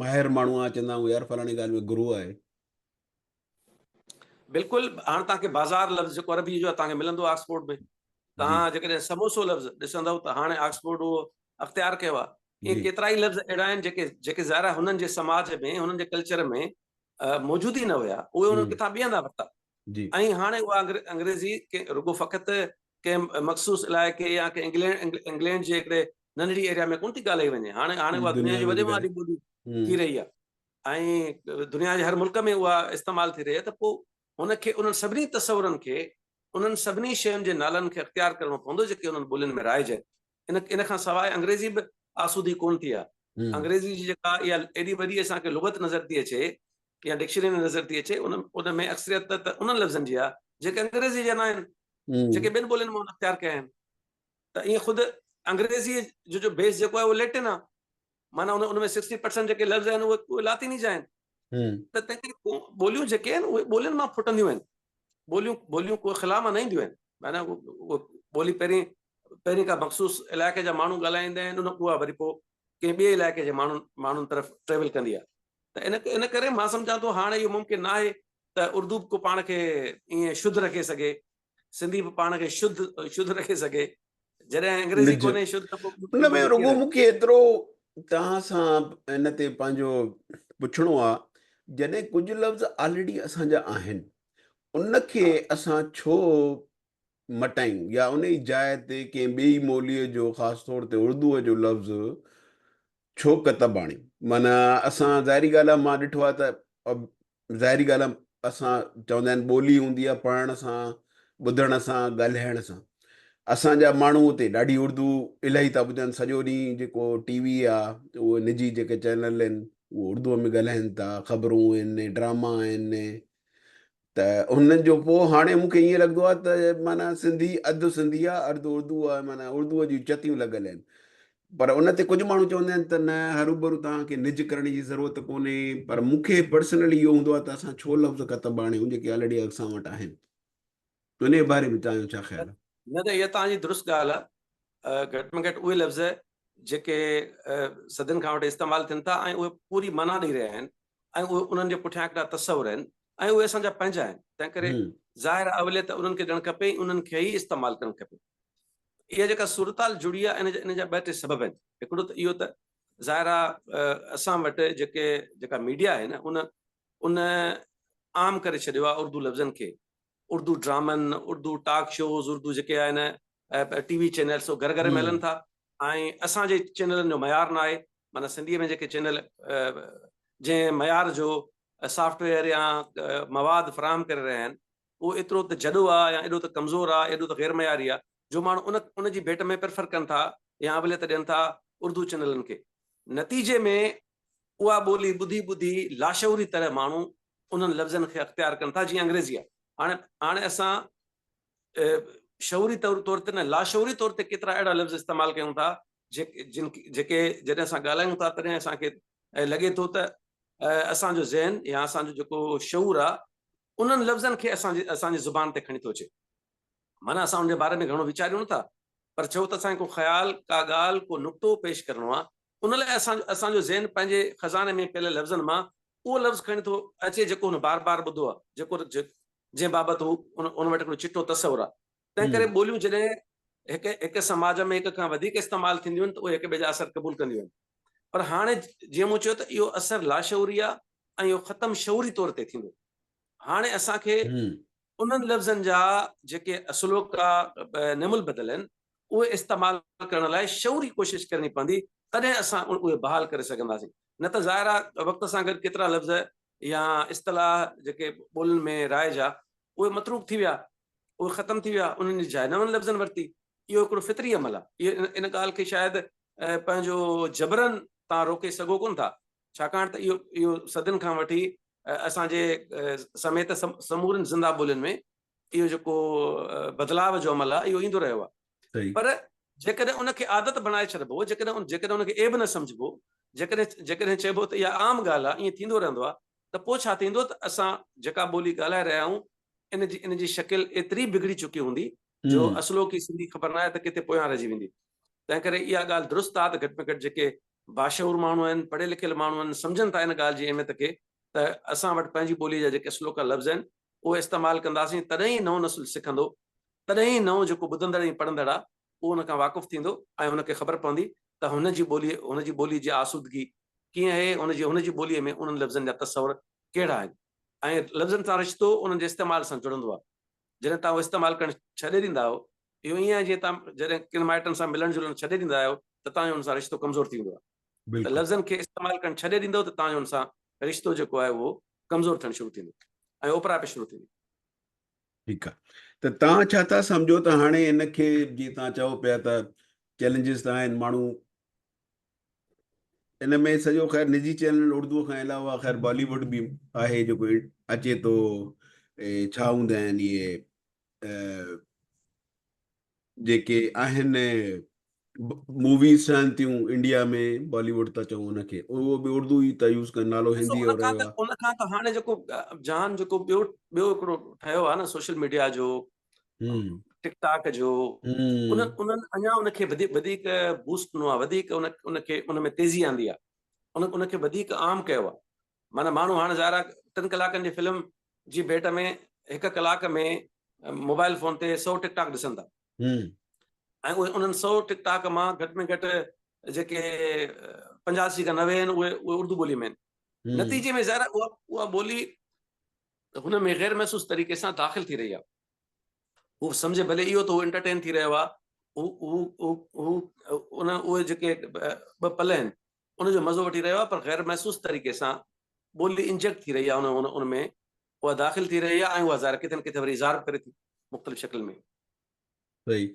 ماهر ماڻهو آ چوندا آهيون يار فلاڻي ڳالهه ۾ گرو آهي. بلڪل هاڻ توهان کي بازار لفظ جيڪو عربي جو آهي توهان کي ملندو آڪسفورڊ ۾ توهان جيڪڏهن سموسو لفظ ڏسندؤ ته هاڻي آڪسفورڊ اهو اختيار ڪيو آهي. ائين ڪيترا ئي لفظ اهڙا آهن جيڪي جيڪي ظاهر آهي هنن جي سماج ۾ هنن جي ڪلچر ۾ موجود ئي نه هيا، اهي انهن ڪٿان ٻئي هنڌان ورتا ۽ هاڻي اها انگريزي رڳو فقط ڪنهن مخصوص علائقي يا ڪنهن انگلينڊ انگلينڊ جي هڪڙي ننڍڙي ايريا ۾ ڪونه ٿي ڳالهائي وڃي، هاڻي هاڻي اها دنيا جي وڏي ۾ وڏي ٻولي ٿي رهي آهي ۽ دنيا جي هر ملڪ ۾ اها استعمال ٿي رهي آهي ته پوء هن کي انهن سڀني تصورن کي انهن سڀني شين جي نالن کي اختيار ڪرڻو پوندو جيڪي انهن ٻولين ۾ رائج آهن. ان ان کان سواء انگريزي به آسودي ڪونه ٿي آهي. انگريزي جي جيڪا اها ايڏي وڏي اسان کي لغت نظر ٿي اچي يا ڊڪشنري ۾ نظر ٿي اچي ان ان ۾ اڪثريت ته انهن لفظن جي آهي جيڪي انگريزي جا نه آهن، جيڪي ٻين ٻولين مان اختيار ڪيا آهن. ته ائين خود انگريزي جو جو بيس جيڪو آهي اهو ليٽن آهي، معنيٰ ان ان ۾ 60% جيڪي لفظ آهن اهي لاطيني جا آهن. ته تنهن ڪري ٻوليون جيڪي آهن اهي ٻولين مان ڦٽنديون آهن، ٻوليون ٻوليون ڪو خلا مان نه اينديون آهن. معنيٰ ٻولي پهرين پهرين ڪا مخصوص علائقي جا ماڻهو ڳالهائيندا آهن ان اها وري پوء ڪنهن ٻئي علائقي جي ماڻهن ماڻهن طرف ٽريول ڪندي آهي ته ان ان ڪري مان سمجهان ٿو هاڻي اهو ممڪن نه آهي ته اردو به ڪو پاڻ کي ائين شڌ رکي سگهي، سنڌي به پاڻ کي شڌ شڌ رکي سگهي، جڏهن انگريزي ڪونهي شڌ ته پوء ان ۾ رڳو مون کي ايترو توهان سان ان تي پنهنجو پڇڻو آهي جڏهن ڪجهه لفظ آلريڊي اسان جا آهن ان کي اسان ڇو مٽايون يا انهي جاء تي ڪنهن ٻئي ٻوليء جو خاص طور تي اردوء جو لفظ ڇو ڪتب آڻيون؟ معنيٰ اسان ظاهري ڳالهه آهي مان ڏٺو آهي ته ظاهري ڳالهه آهي اسان چوندا آهن ٻولي هوندي آهي پڙهڻ سان ٻڌڻ سان ڳالهائڻ سان اسان جا ماڻهو اتي ڏاڍي اردو الاهي ٿا ٻڌن سڄو ڏينهن جيڪو ٽي وي آهي اهي نجي جيڪي چينل آهن اهي اردوء ۾ ڳالهائن ٿا خبرون آهن ڊراما آهن ته انهن جو پوء هاڻي مون کي ائين لڳندو آهي ته معنيٰ سنڌي اڌ سنڌي آهي اڌ اردو آهي معنيٰ اردوء جون چتيون لڳل آهن پر ان تي ڪجهه ماڻهو چوندا آهن ته نه هروڀرو توهان کي نج ڪرڻ جي ضرورت ڪونهي پر مون کي پرسنلي اهو هوندو آهي ته اسان ڇو لفظ ڪتب آڻيون جيڪي آلريڊي اسان وٽ آهن انهي باري ۾ توهان جو ڇا خيال آهي؟ نه ته اها توهان جي درست ڳالهه آهي گهٽ ۾ گهٽ اهي لفظ جيڪي صدين کان وٺي استعمال ٿين ٿا ۽ اهي پوري معنيٰ ڏئي رهيا آهن ۽ اهي انهن جي پٺيان هڪڙا تصور آهن ۽ اهي اسان جا پنهنجا آهن، تنهن ڪري ظاهر آهي اوليت انهن کي ڏيڻ کپي ۽ انهن کي ئي استعمال ڪرڻ کپي. اها جيڪا صورتحال جڙي آهي ان جا ان جا ٻه ٽي سبب آهن. هڪڙو ته اهو ته ظاهر آهي اسان وٽ جيڪي جيڪا ميڊيا آهي نه ان ان عام ڪري ڇڏيو آهي اردو لفظن کي، اردو ڊرامن، اردو ٽاڪ شوز، اردو جيڪي آهن ٽي وي چينلز گهر گهر ۾ هلن ٿا ۽ اسان جي چينلن جو معيار نه آهي، معنيٰ سنڌيء ۾ جيڪي چينل جنهن معيار جو سافٽ ويئر يا مواد فراهم ڪري رهيا آهن اهو ايترو ته جڏو آهي يا ايڏو ته ڪمزور آهي ايڏو ته غير معياري آهي جو ماڻهو ان ان جي ڀيٽ ۾ پريفر ڪن ٿا يا اوليت ڏين ٿا اردو چينلن کي. نتيجي ۾ اها ٻولي ٻڌي ٻڌي لاشعوري طرح ماڻهو انهن لفظن کي اختيار ڪن ٿا جيئن انگريزي آهي. هاڻي هاڻي اسان شعوري طور طور تي نه لاشعوري طور تي ڪيترا اهڙا لفظ استعمال ڪيون ٿا جن جيڪي جڏهن اسان ڳالهايون ٿا تڏهن اسان کي لڳي ٿو ته اسان جو ذهن يا اسان جو جيڪو شعور آهي انهن لفظن کي اسان جي اسان جي زبان تي کڻي ٿو اچي. معنيٰ اسان ان جي باري ۾ گهڻو ويچاريون نٿا پر ڇو ته اسان کي ڪو خيال، ڪا ڳالهه، ڪو نقطو پيش ڪرڻو آهي ان لاء اسان اسان جو ذهن پنهنجي خزاني ۾ پيل لفظن مان اهو لفظ کڻي ٿو اچي جيڪو هن بار بار ٻڌو آهي، جيڪو جنهن بابت هو ان وٽ هڪڙو چٽو تصور آهي. تنهن ڪري ٻوليون جڏهن هڪ هڪ سماج ۾ هڪ کان وڌيڪ استعمال ٿينديون آهن ته اهي هڪ ٻئي جا اثر قبول ڪنديون آهن. پر هاڻي جيئن مون چيو ته اهو اثر لاشعوري آهي ۽ اهو ختم شعوري طور تي ٿيندو. هاڻي اسان کي انهن لفظن جا جيڪي اصلوڪا نعم البدل آهن اهي استعمال ڪرڻ لاء شعوري ڪوشش ڪرڻي پوندي تڏهن اسان اهي بحال ڪري سگهنداسين نه ته ظاهر آهي وقت سان گڏ ڪيترا لفظ يا اصطلاح جيڪي ٻولين ۾ رائج آهي اهي متروڪ ٿي ويا اهي ختم ٿي ويا انهن جي جاء نون لفظن ورتي اهو هڪڙو فطري عمل آهي اهو ان ڳالهه کي شايد پنهنجو جبرن تان روڪي سگهو ڪونه ٿا ڇاڪاڻ ته اهو اهو صدين کان وٺي اسان جي سميت سمورين زنده ٻولين ۾ اهو جيڪو بدلاء جو عمل آهي اهو ايندو رهيو آهي پر جيڪڏهن ان کي عادت بڻائي ڇڏبو جيڪڏهن جيڪڏهن ان کي عيب نه سمجهبو جيڪڏهن جيڪڏهن چئبو ته اها عام ڳالهه آهي ائين ٿيندو رهندو آهي ته پوء ڇا ٿيندو ته اسان جيڪا ٻولي ڳالهائي رهيا آهيون ان جي ان جي شڪل ايتري بگڙي چڪي هوندي جو اصلوڪي سنڌي خبر ناهي ته ڪٿي پويان رهجي ويندي تنهن ڪري اها ڳالهه درست آهي ته گهٽ ۾ گهٽ جيڪي باشعور ماڻهو آهن، پڙهيل لکيل ماڻهو آهن، سمجهن ٿا ان ڳالهه جي اهميت کي ته اسان وٽ پنهنجي ٻوليء جا جيڪي اصلوڪا لفظ آهن، اهي استعمال ڪنداسين تڏهن ئي نئون نسل سکندو، تڏهن ئي نئون جيڪو ٻڌندڙ ۽ پڙهندڙ آهي، اهو ان کان واقف ٿيندو ۽ هن کي خبر پوندي ته هن جي ٻوليء هن جي ٻوليء جي آسودگي ڪيئن آهي، هن جي هن جي ٻوليء ۾ انهن لفظن جا تصور ڪهڙا آهن ۽ لفظن سان رشتو انهن جي استعمال سان جڙندو آهي. جڏهن توهان اهو استعمال ڪرڻ ڇڏي ڏيندا آهيو، اهو ائين آهي جيئن توهان جڏهن ڪن مائٽن سان ملڻ جلڻ ڇڏي ڏيندا آهيو ته توهان جو ان سان رشتو ڪمزور ٿي ويندو آهي. ته لفظن کي استعمال ڪرڻ ڇڏي ڏيندؤ ته توهان جو ان سان رشتو جيڪو آهي اهو ڪمزور ٿيڻ شروع ٿيندو ۽ اوپرائپ شروع ٿيندي. ٺيڪ آهي ته توهان ڇا ٿا سمجهو ته هاڻي ان کي جيئن توهان چئو پيا ته چئلينجز ته آهن ماڻهو ان ۾ سڄو خير نجي چينل اردو کان علاوه خير بالي ووڊ به آهي جيڪو اچي ٿو ڇا هوندا آهن اهي جيڪي آهن موويز ٺهن ٿيون انڊيا ۾ بالي ووڊ ٿا چئون ان کي اهو به اردو ئي ٿا يوز ڪن نالو هندي ان کان ته ان کان ته هاڻي جيڪو جهان جيڪو ٻيو ٻيو هڪڙو ٺهيو آهي نه سوشل ميڊيا جو ٽڪ ٽاڪ جو انهن انهن اڃا ان کي وڌيڪ وڌيڪ بوسٽ ڏنو آهي وڌيڪ ان ان کي ان ۾ تيزي آندي آهي ان ان کي وڌيڪ عام ڪيو آهي معنيٰ ماڻهو هاڻي ظاهر آهي ٽن ڪلاڪن جي فلم جي ڀيٽ ۾ هڪ ڪلاڪ ۾ موبائل فون تي سو ٽڪ ٽاڪ ڏسن ٿا ۽ اهي انهن سو ٽڪ ٽاڪ مان گهٽ ۾ گهٽ جيڪي 85 کان 90 آهن اهي اهي اردو ٻولي ۾ آهن نتيجي ۾ ظاهر آهي اها اها ٻولي هن ۾ غير محسوس طريقي سان داخل ٿي رهي آهي هو سمجهي ڀلي اهو ته هو انٽرٽين ٿي رهيو آهي هو هو هو هو ان اهي جيڪي ٻه پل آهن ان جو مزو وٺي رهيو آهي پر غير محسوس طريقي سان ٻولي انجيڪٽ ٿي رهي آهي ان ان ۾ اها داخل ٿي رهي آهي ۽ اها ظاهر ڪٿي نه ڪٿي وري اظهار به ڪري ٿي مختلف شڪل ۾. صحيح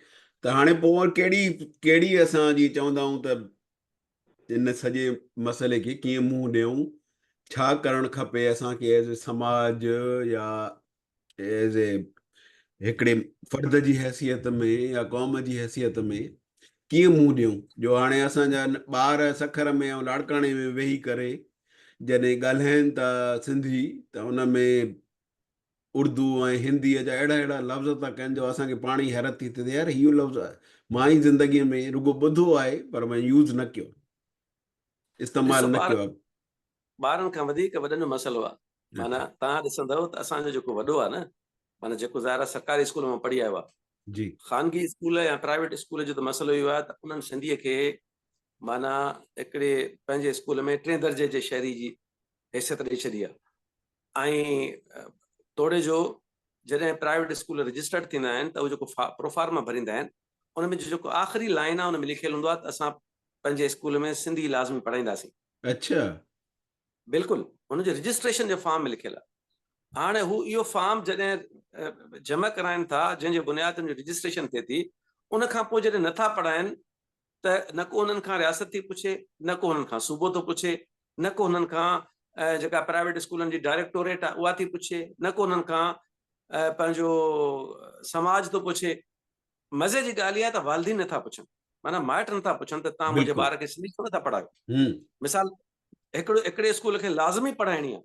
ته هاڻي پوء ڪهڙي ڪهڙي اسان جي چوندا آهيون ته ان سڄي مسئلي کي ڪيئن منهن ڏيون ڇا ڪرڻ کپي اسان کي ايز اي سماج يا ايز اي هڪڙي فرد جي حيثيت ۾ يا قوم جي حيثيت ۾ ڪيئن منهن ڏيون جو هاڻي اسان جا ٻار سکر ۾ ۽ لاڙڪاڻي ۾ ويهي ڪري جڏهن ڳالهائين ٿا سنڌي ته ان ۾ اردو ۽ هنديء جا اهڙا اهڙا لفظ ٿا ڪن جو اسان کي پاڻ ئي حيرت ٿي ٿئي يار اهو لفظ مان ئي زندگيء ۾ رڳو ٻڌو آهي پر مان يوز نه ڪيو استعمال نه ڪيو آهي. ٻارن کان وڌيڪ وڏن جو مسئلو آهي معنيٰ توهان ڏسندؤ ته اسان جو جيڪو وڏو آهي نه معنيٰ جيڪو ظاهر آهي سرڪاري اسڪول مان پڙهي آيو آهي جي خانگي اسڪول يا پرائيويٽ اسڪول جو ته مسئلو اهو آهي ته انهن سنڌيء کي معنيٰ هڪڙي پنهنجي اسڪول ۾ ٽئين درجي جي شهري جي حيثيت ڏئي ڇڏي آهي ۽ توڙي جو جڏهن پرائيويٽ اسڪول رجسٽرڊ ٿيندا آهن ته اهي جيڪو پروفارما ڀريندا آهن ان ۾ جيڪو آخري لائن آهي ان ۾ لکيل هوندو آهي ته اسان پنهنجي اسڪول ۾ سنڌي لازمي پڙهائينداسين. اڇا. بلڪل هن جي رجسٽريشن جي فارم ۾ لکيل آهي. هاڻي هو اهو فارم جڏهن جمع ڪرائن ٿا جنهن جي بنياد تي ان جي رجسٽريشن ٿئي ٿي، ان کان پوء جڏهن نٿا پڙهائن ته نه ڪو انهن کان رياست ٿي پڇي، نه ڪو انهن کان صوبو ٿو پڇي، نه ڪو انهن کان جيڪا پرائيويٽ اسڪولن جي ڊائريڪٽوريٽ آهي اها ٿي پڇي، نه ڪو انهن کان پنهنجو سماج ٿو پڇي. مزي جي ڳالهه اها آهي ته والدين نٿا پڇن، معنيٰ مائٽ نٿا پڇن ته توهان منهنجي ٻار کي سنڌي ڇو نٿا پڙهايو. مثال هڪڙو هڪڙي اسڪول کي لازمي پڙهائڻي آهي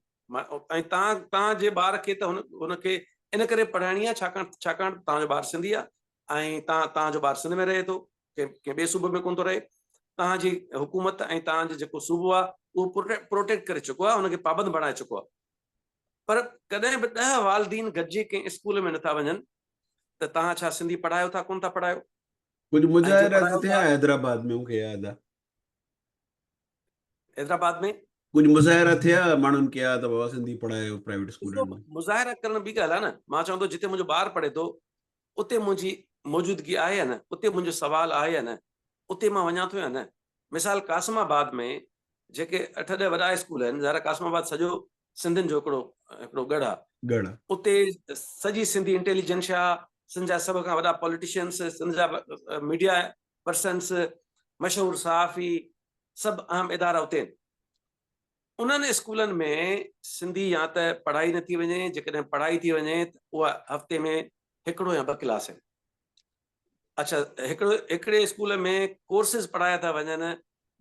۽ توهان توهان جي ٻار کي ته هن هن کي ان ڪري پڙهائڻي آهي ڇاڪاڻ ڇاڪاڻ توهان جو ٻار سنڌي آهي ۽ توهان توهان جو ٻار سنڌ ۾ رهي ٿو، ڪنهن ٻئي صوبي ۾ ڪونه ٿو رهي. توهان جي حڪومت ۽ توهان جو جيڪو صوبو آهي اهو پروٽيڪٽ ڪري چڪو آهي، هن کي پابند بڻائي چڪو آهي. پر ڪڏهن به 10 والدين گڏجي ڪنهن اسڪول ۾ نٿا وڃن ته توهان ڇا سنڌي پڙهايو ٿا ڪونه ٿا پڙهايو؟ ڪجهه مظاهرا ته ٿيا حيدرآباد ۾ مون کي ياد آهي. حيدرآباد ۾ ڪجهه مظاهرا ٿيا، ماڻهن ڪيا ته بابا سنڌي پڙهايو پرائيويٽ اسڪولن ۾. مظاهرا ڪرڻ ٻي ڳالهه آهي نه، مان چوان ٿو جتي منهنجو ٻار پڙهي ٿو اتي منهنجي موجودگي آهي يا نه، اتي منهنجو سوال آهي يا نه، اتي مان وڃان ٿو يا نه. مثال قاسم آباد ۾ جيڪي اٺ ڏهه وڏا اسڪول آهن، ظاهر آهي قاسم آباد سڄو سنڌين جو هڪڙو هڪڙو ڳڙهه آهي، ڳڙهه. اتي سڄي سنڌي انٽيليجنشيا، سنڌ جا سڀ کان وڏا پوليٽيشنس، سنڌ جا ميڊيا پرسنس، مشهور صحافي، سڀ اهم ادارا اتي آهن. انهن اسڪولن ۾ سنڌي يا ته پڙهائي نٿي وڃي، جيڪڏهن پڙهائي ٿي وڃي ته اها هفتي ۾ هڪڙو يا ٻه ڪلاس آهن. اڇا هڪڙو هڪڙي اسڪول ۾ ڪورسز پڙهايا ٿا وڃن،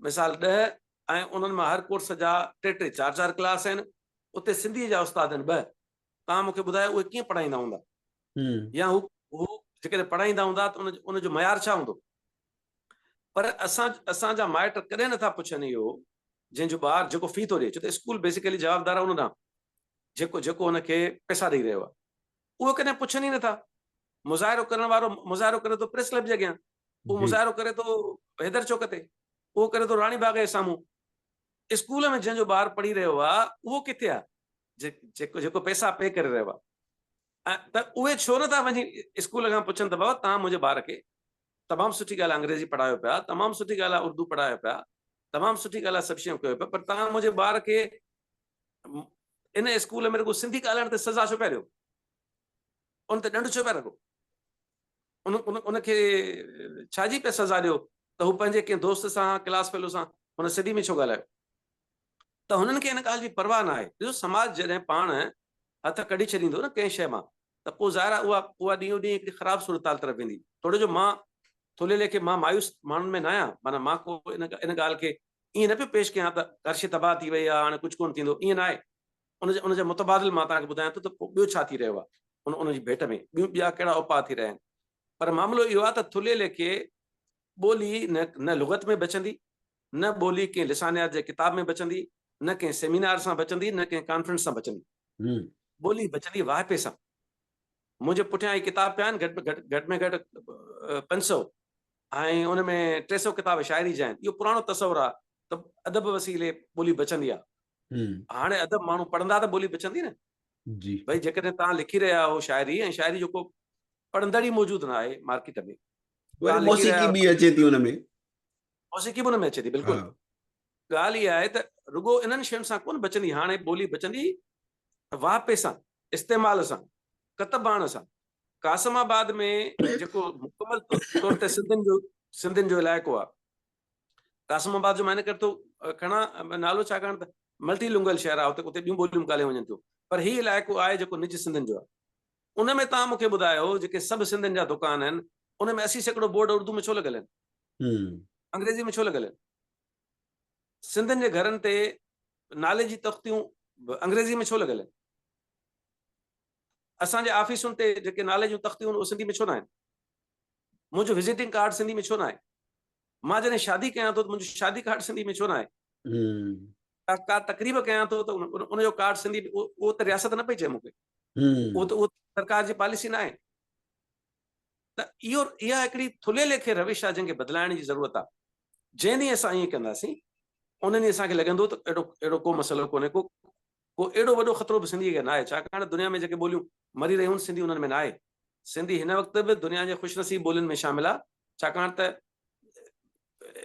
مثال 10 ۽ انهن مان هر ڪورس جا ٽي ٽي چار چار ڪلاس آهن، اتي سنڌي جا استاد آهن 2. توهان مون کي ٻڌايو اهي ڪيئن پڙهائيندا هوندا؟ يا هو هو جيڪڏهن پڙهائيندا هوندا ته ان جو معيار ڇا هوندو؟ پر اسان اسان جا مائٽ ڪڏهن نٿا پڇن اهو جنهن جو ٻار جيڪو في ٿو ڏئي، ڇو ته اسڪول بيسيڪلي جوابدار آهي ان ڏانهن جيڪو جيڪو هن کي پئسا ڏئي رهيو آهي، اهو ڪڏهن پڇن ئي نٿا. مظاهرو ڪرڻ وارو مظاهرو ڪري ٿو پريس ڪلب جي اڳيان، اهو مظاهرو ڪري ٿو حيدر چوڪ تي، اهو ڪري ٿو راڻي باغ جي سامهون. اسڪول ۾ جنهن جو ٻار پڙهي رهيو آهي اهو ڪٿي آهي؟ جيڪو جيڪو پئسا پي ڪري رهيو آهي. ته اهي ڇو نٿا وڃي اسڪول کان پڇن ته بابا توهان منهنجي ٻار کي تمام سٺي ڳالهه آهي انگريزي پڙهايو پيا، تمام سٺي ڳالهه آهي اردو پڙهايو پيا، تمام سٺي ڳالهه آهي سڀ شيون ڪيو پيا، پر توهان منهنجي ٻار کي ان اسڪول ۾ رڳو سنڌي ڳالهائڻ تي سزا ڇو پيا ڏيو؟ ان تي ڏنڊ ڇو پيا رکو؟ ان ان ان کي ڇا جي پيا سزا ڏيو ته هو پنهنجي ڪنهن دوست سان ڪلاس فيلو سان هن سنڌي ۾ ڇو ڳالهايو؟ ته هنن کي ان ڳالهه جي پرواهه نه آهي. ڏسو سماج جڏهن پاڻ هٿ ڪڍي ڇڏيندو نه ڪنهن شيء مان ته پوء ظاهر آهي اها اها ڏينهون ڏينهن هڪڙي خراب صورتحال طرف ويندي. توڙي جو مان ٿلهي ليکي مان مايوس ماڻهن ۾ ناهيان، معنيٰ مان ڪو ان ان ڳالهه کي ائين نه پيو پيش ڪيان ته هر شيء تباهه ٿي وئي آهي هاڻي ڪجهه ڪونه ٿيندو، ائين ناهي. ان جا ان جا متبادل مان توهان کي ٻڌايان ٿو ته پوء ٻيو ڇا ٿي رهيو آهي ان ان جي ڀيٽ ۾ ٻيون ٻيا ڪهڙا اپاء ٿي رهيا آهن. پر معاملو اهو آهي ته ٿلهي ليکي ٻولي نه نه لغت ۾ بچندي، نه ٻولي ڪنهن لسانيات جي ڪتاب ۾ بچندي، نه ڪنهن سيمينار سان بچندي، نه ڪنهن ڪانفرنس سان بچندي. ٻولي بچندي واهپي سان. منهنجي پٺيان هي ڪتاب پيا آهن گهٽ ۾ گهٽ گهٽ ۾ گهٽ 500 ۽ ان ۾ 300 ڪتاب شاعري جا آهن. اهو پراڻو تصور آهي ته ادب وسيلي ٻولي بچندي آهي. هاڻي ادب ماڻهو پڙهندا ته ٻولي بچندي نه. ڀئي جيڪڏهن توهان لکي رهيا آهيو شاعري ۽ شاعري جو ڪو پڙهندڙ ئي موجود نه آهي مارڪيٽ ۾، وري موسيقي به اچي ٿي ان ۾. موسيقي به ان ۾ اچي ٿي بلڪل. ڳالهه اها آهي ته رڳو انهن شين سان ڪونه بچندي، هاڻي ٻولي بچندي واهپي سان، استعمال سان، ڪتب آڻڻ سان. قاسم آباد ۾ جيڪو مڪمل طور تي سنڌين جو سنڌين جو علائقو آهي، قاسم آباد جو معني ڪري ٿو کڻان نالو ڇاڪاڻ ته ملٽي لنگل شهر آهي، اتي ٻيون ٻوليون به ڳالهايون وڃن ٿيون، پر هي علائقو آهي جيڪو نج سنڌين جو آهي. ان ۾ توهان مون کي ٻڌايو جيڪي سڀ سنڌين جا دڪان آهن ان ۾ 80% بورڊ اردو ۾ ڇو لڳل آهن؟ انگريزي ۾ ڇو لڳل آهن؟ سنڌين جي گهرن تي نالي جي تختيون انگريزي ۾ ڇو لڳل آهن؟ اسان جي آفيسن تي جيڪي نالي جون تختيون آهن اهي سنڌي ۾ ڇو ناهن؟ منهنجو وزيٽنگ ڪارڊ سنڌي ۾ ڇو ناهي؟ مان جڏهن شادي ڪيان ٿو ته منهنجو شادي ڪارڊ سنڌي ۾ ڇو ناهي؟ ڪا تقريب ڪيان ٿو ته ان جو ڪارڊ سنڌي، اهو ته رياست نه پئي چئي مون کي، اهو ته اهو سرڪار جي پاليسي ناهي. ته اهو اها هڪڙي ٿلهي ليکي روش آهي جنهن کي بدلائڻ جي ضرورت آهي. جنهن ڏينهن اسان ائين ڪنداسين ان ڏينهن اسان کي لڳندو ته اهڙو اهڙو ڪو مسئلو ڪونهي، ڪو ڪو اهڙو وڏو خطرو به سنڌيء کي ناهي، ڇاڪاڻ ته دنيا ۾ جيڪي ٻوليون مري رهيون آهن سنڌي انهن ۾ ناهي. سنڌي هن وقت به دنيا جي خوش نصيب ٻولين ۾ شامل آهي، ڇاڪاڻ ته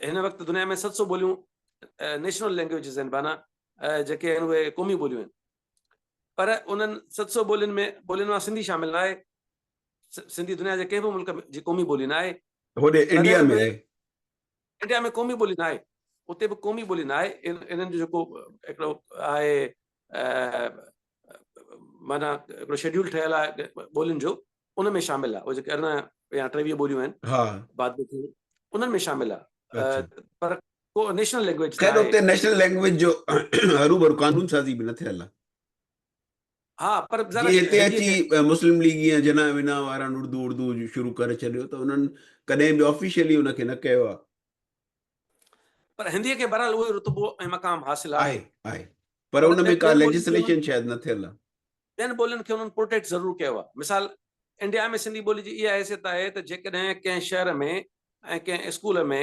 هن وقت دنيا ۾ 700 ٻوليون نيشنل لينگويجز آهن، معنيٰ جيڪي آهن اهي قومي ٻوليون آهن پر انهن 700 ٻولين ۾ ٻولين مان سنڌي شامل نه آهي. سنڌي دنيا جي ڪنهن به ملڪ جي قومي ٻولي نه آهي. هوڏي انڊيا ۾ آهي. انڊيا ۾ قومي ٻولي نه آهي. اتي به قومي ٻولي نه آهي. انهن جو جيڪو هڪڙو آهي معنيٰ هڪڙو شيڊيول ٺهيل آهي ٻولين جو ان ۾ شامل آهي. اهي جيڪي 18 يا 23 ٻوليون آهن بعد ۾ ٿيون انهن ۾ شامل آهي پر ڪو نيشنل لينگويج خير اتي نيشنل لينگويج جو هروڀرو قانون سازي به نه ٿيل آهي. ها پر جي هتي اچي مسلم ليگ يا جناح ونا وارن اردو اردو شروع ڪري ڇڏيو ته انهن ڪڏهن به آفيشلي ان کي نه ڪيو آهي. پر هندي کي بهرحال اهو ئي رتبو ۽ مقام حاصل آهي. آهي پر ان ۾ ڪا ليجسليشن شايد نه ٿيل آهي. ٻين ٻولين کي انهن پروٽيڪٽ ضرور ڪيو آهي. مثال انڊيا ۾ سنڌي ٻولي جي اها حيثيت آهي ته جيڪڏهن ڪنهن شهر ۾ ۽ ڪنهن اسڪول ۾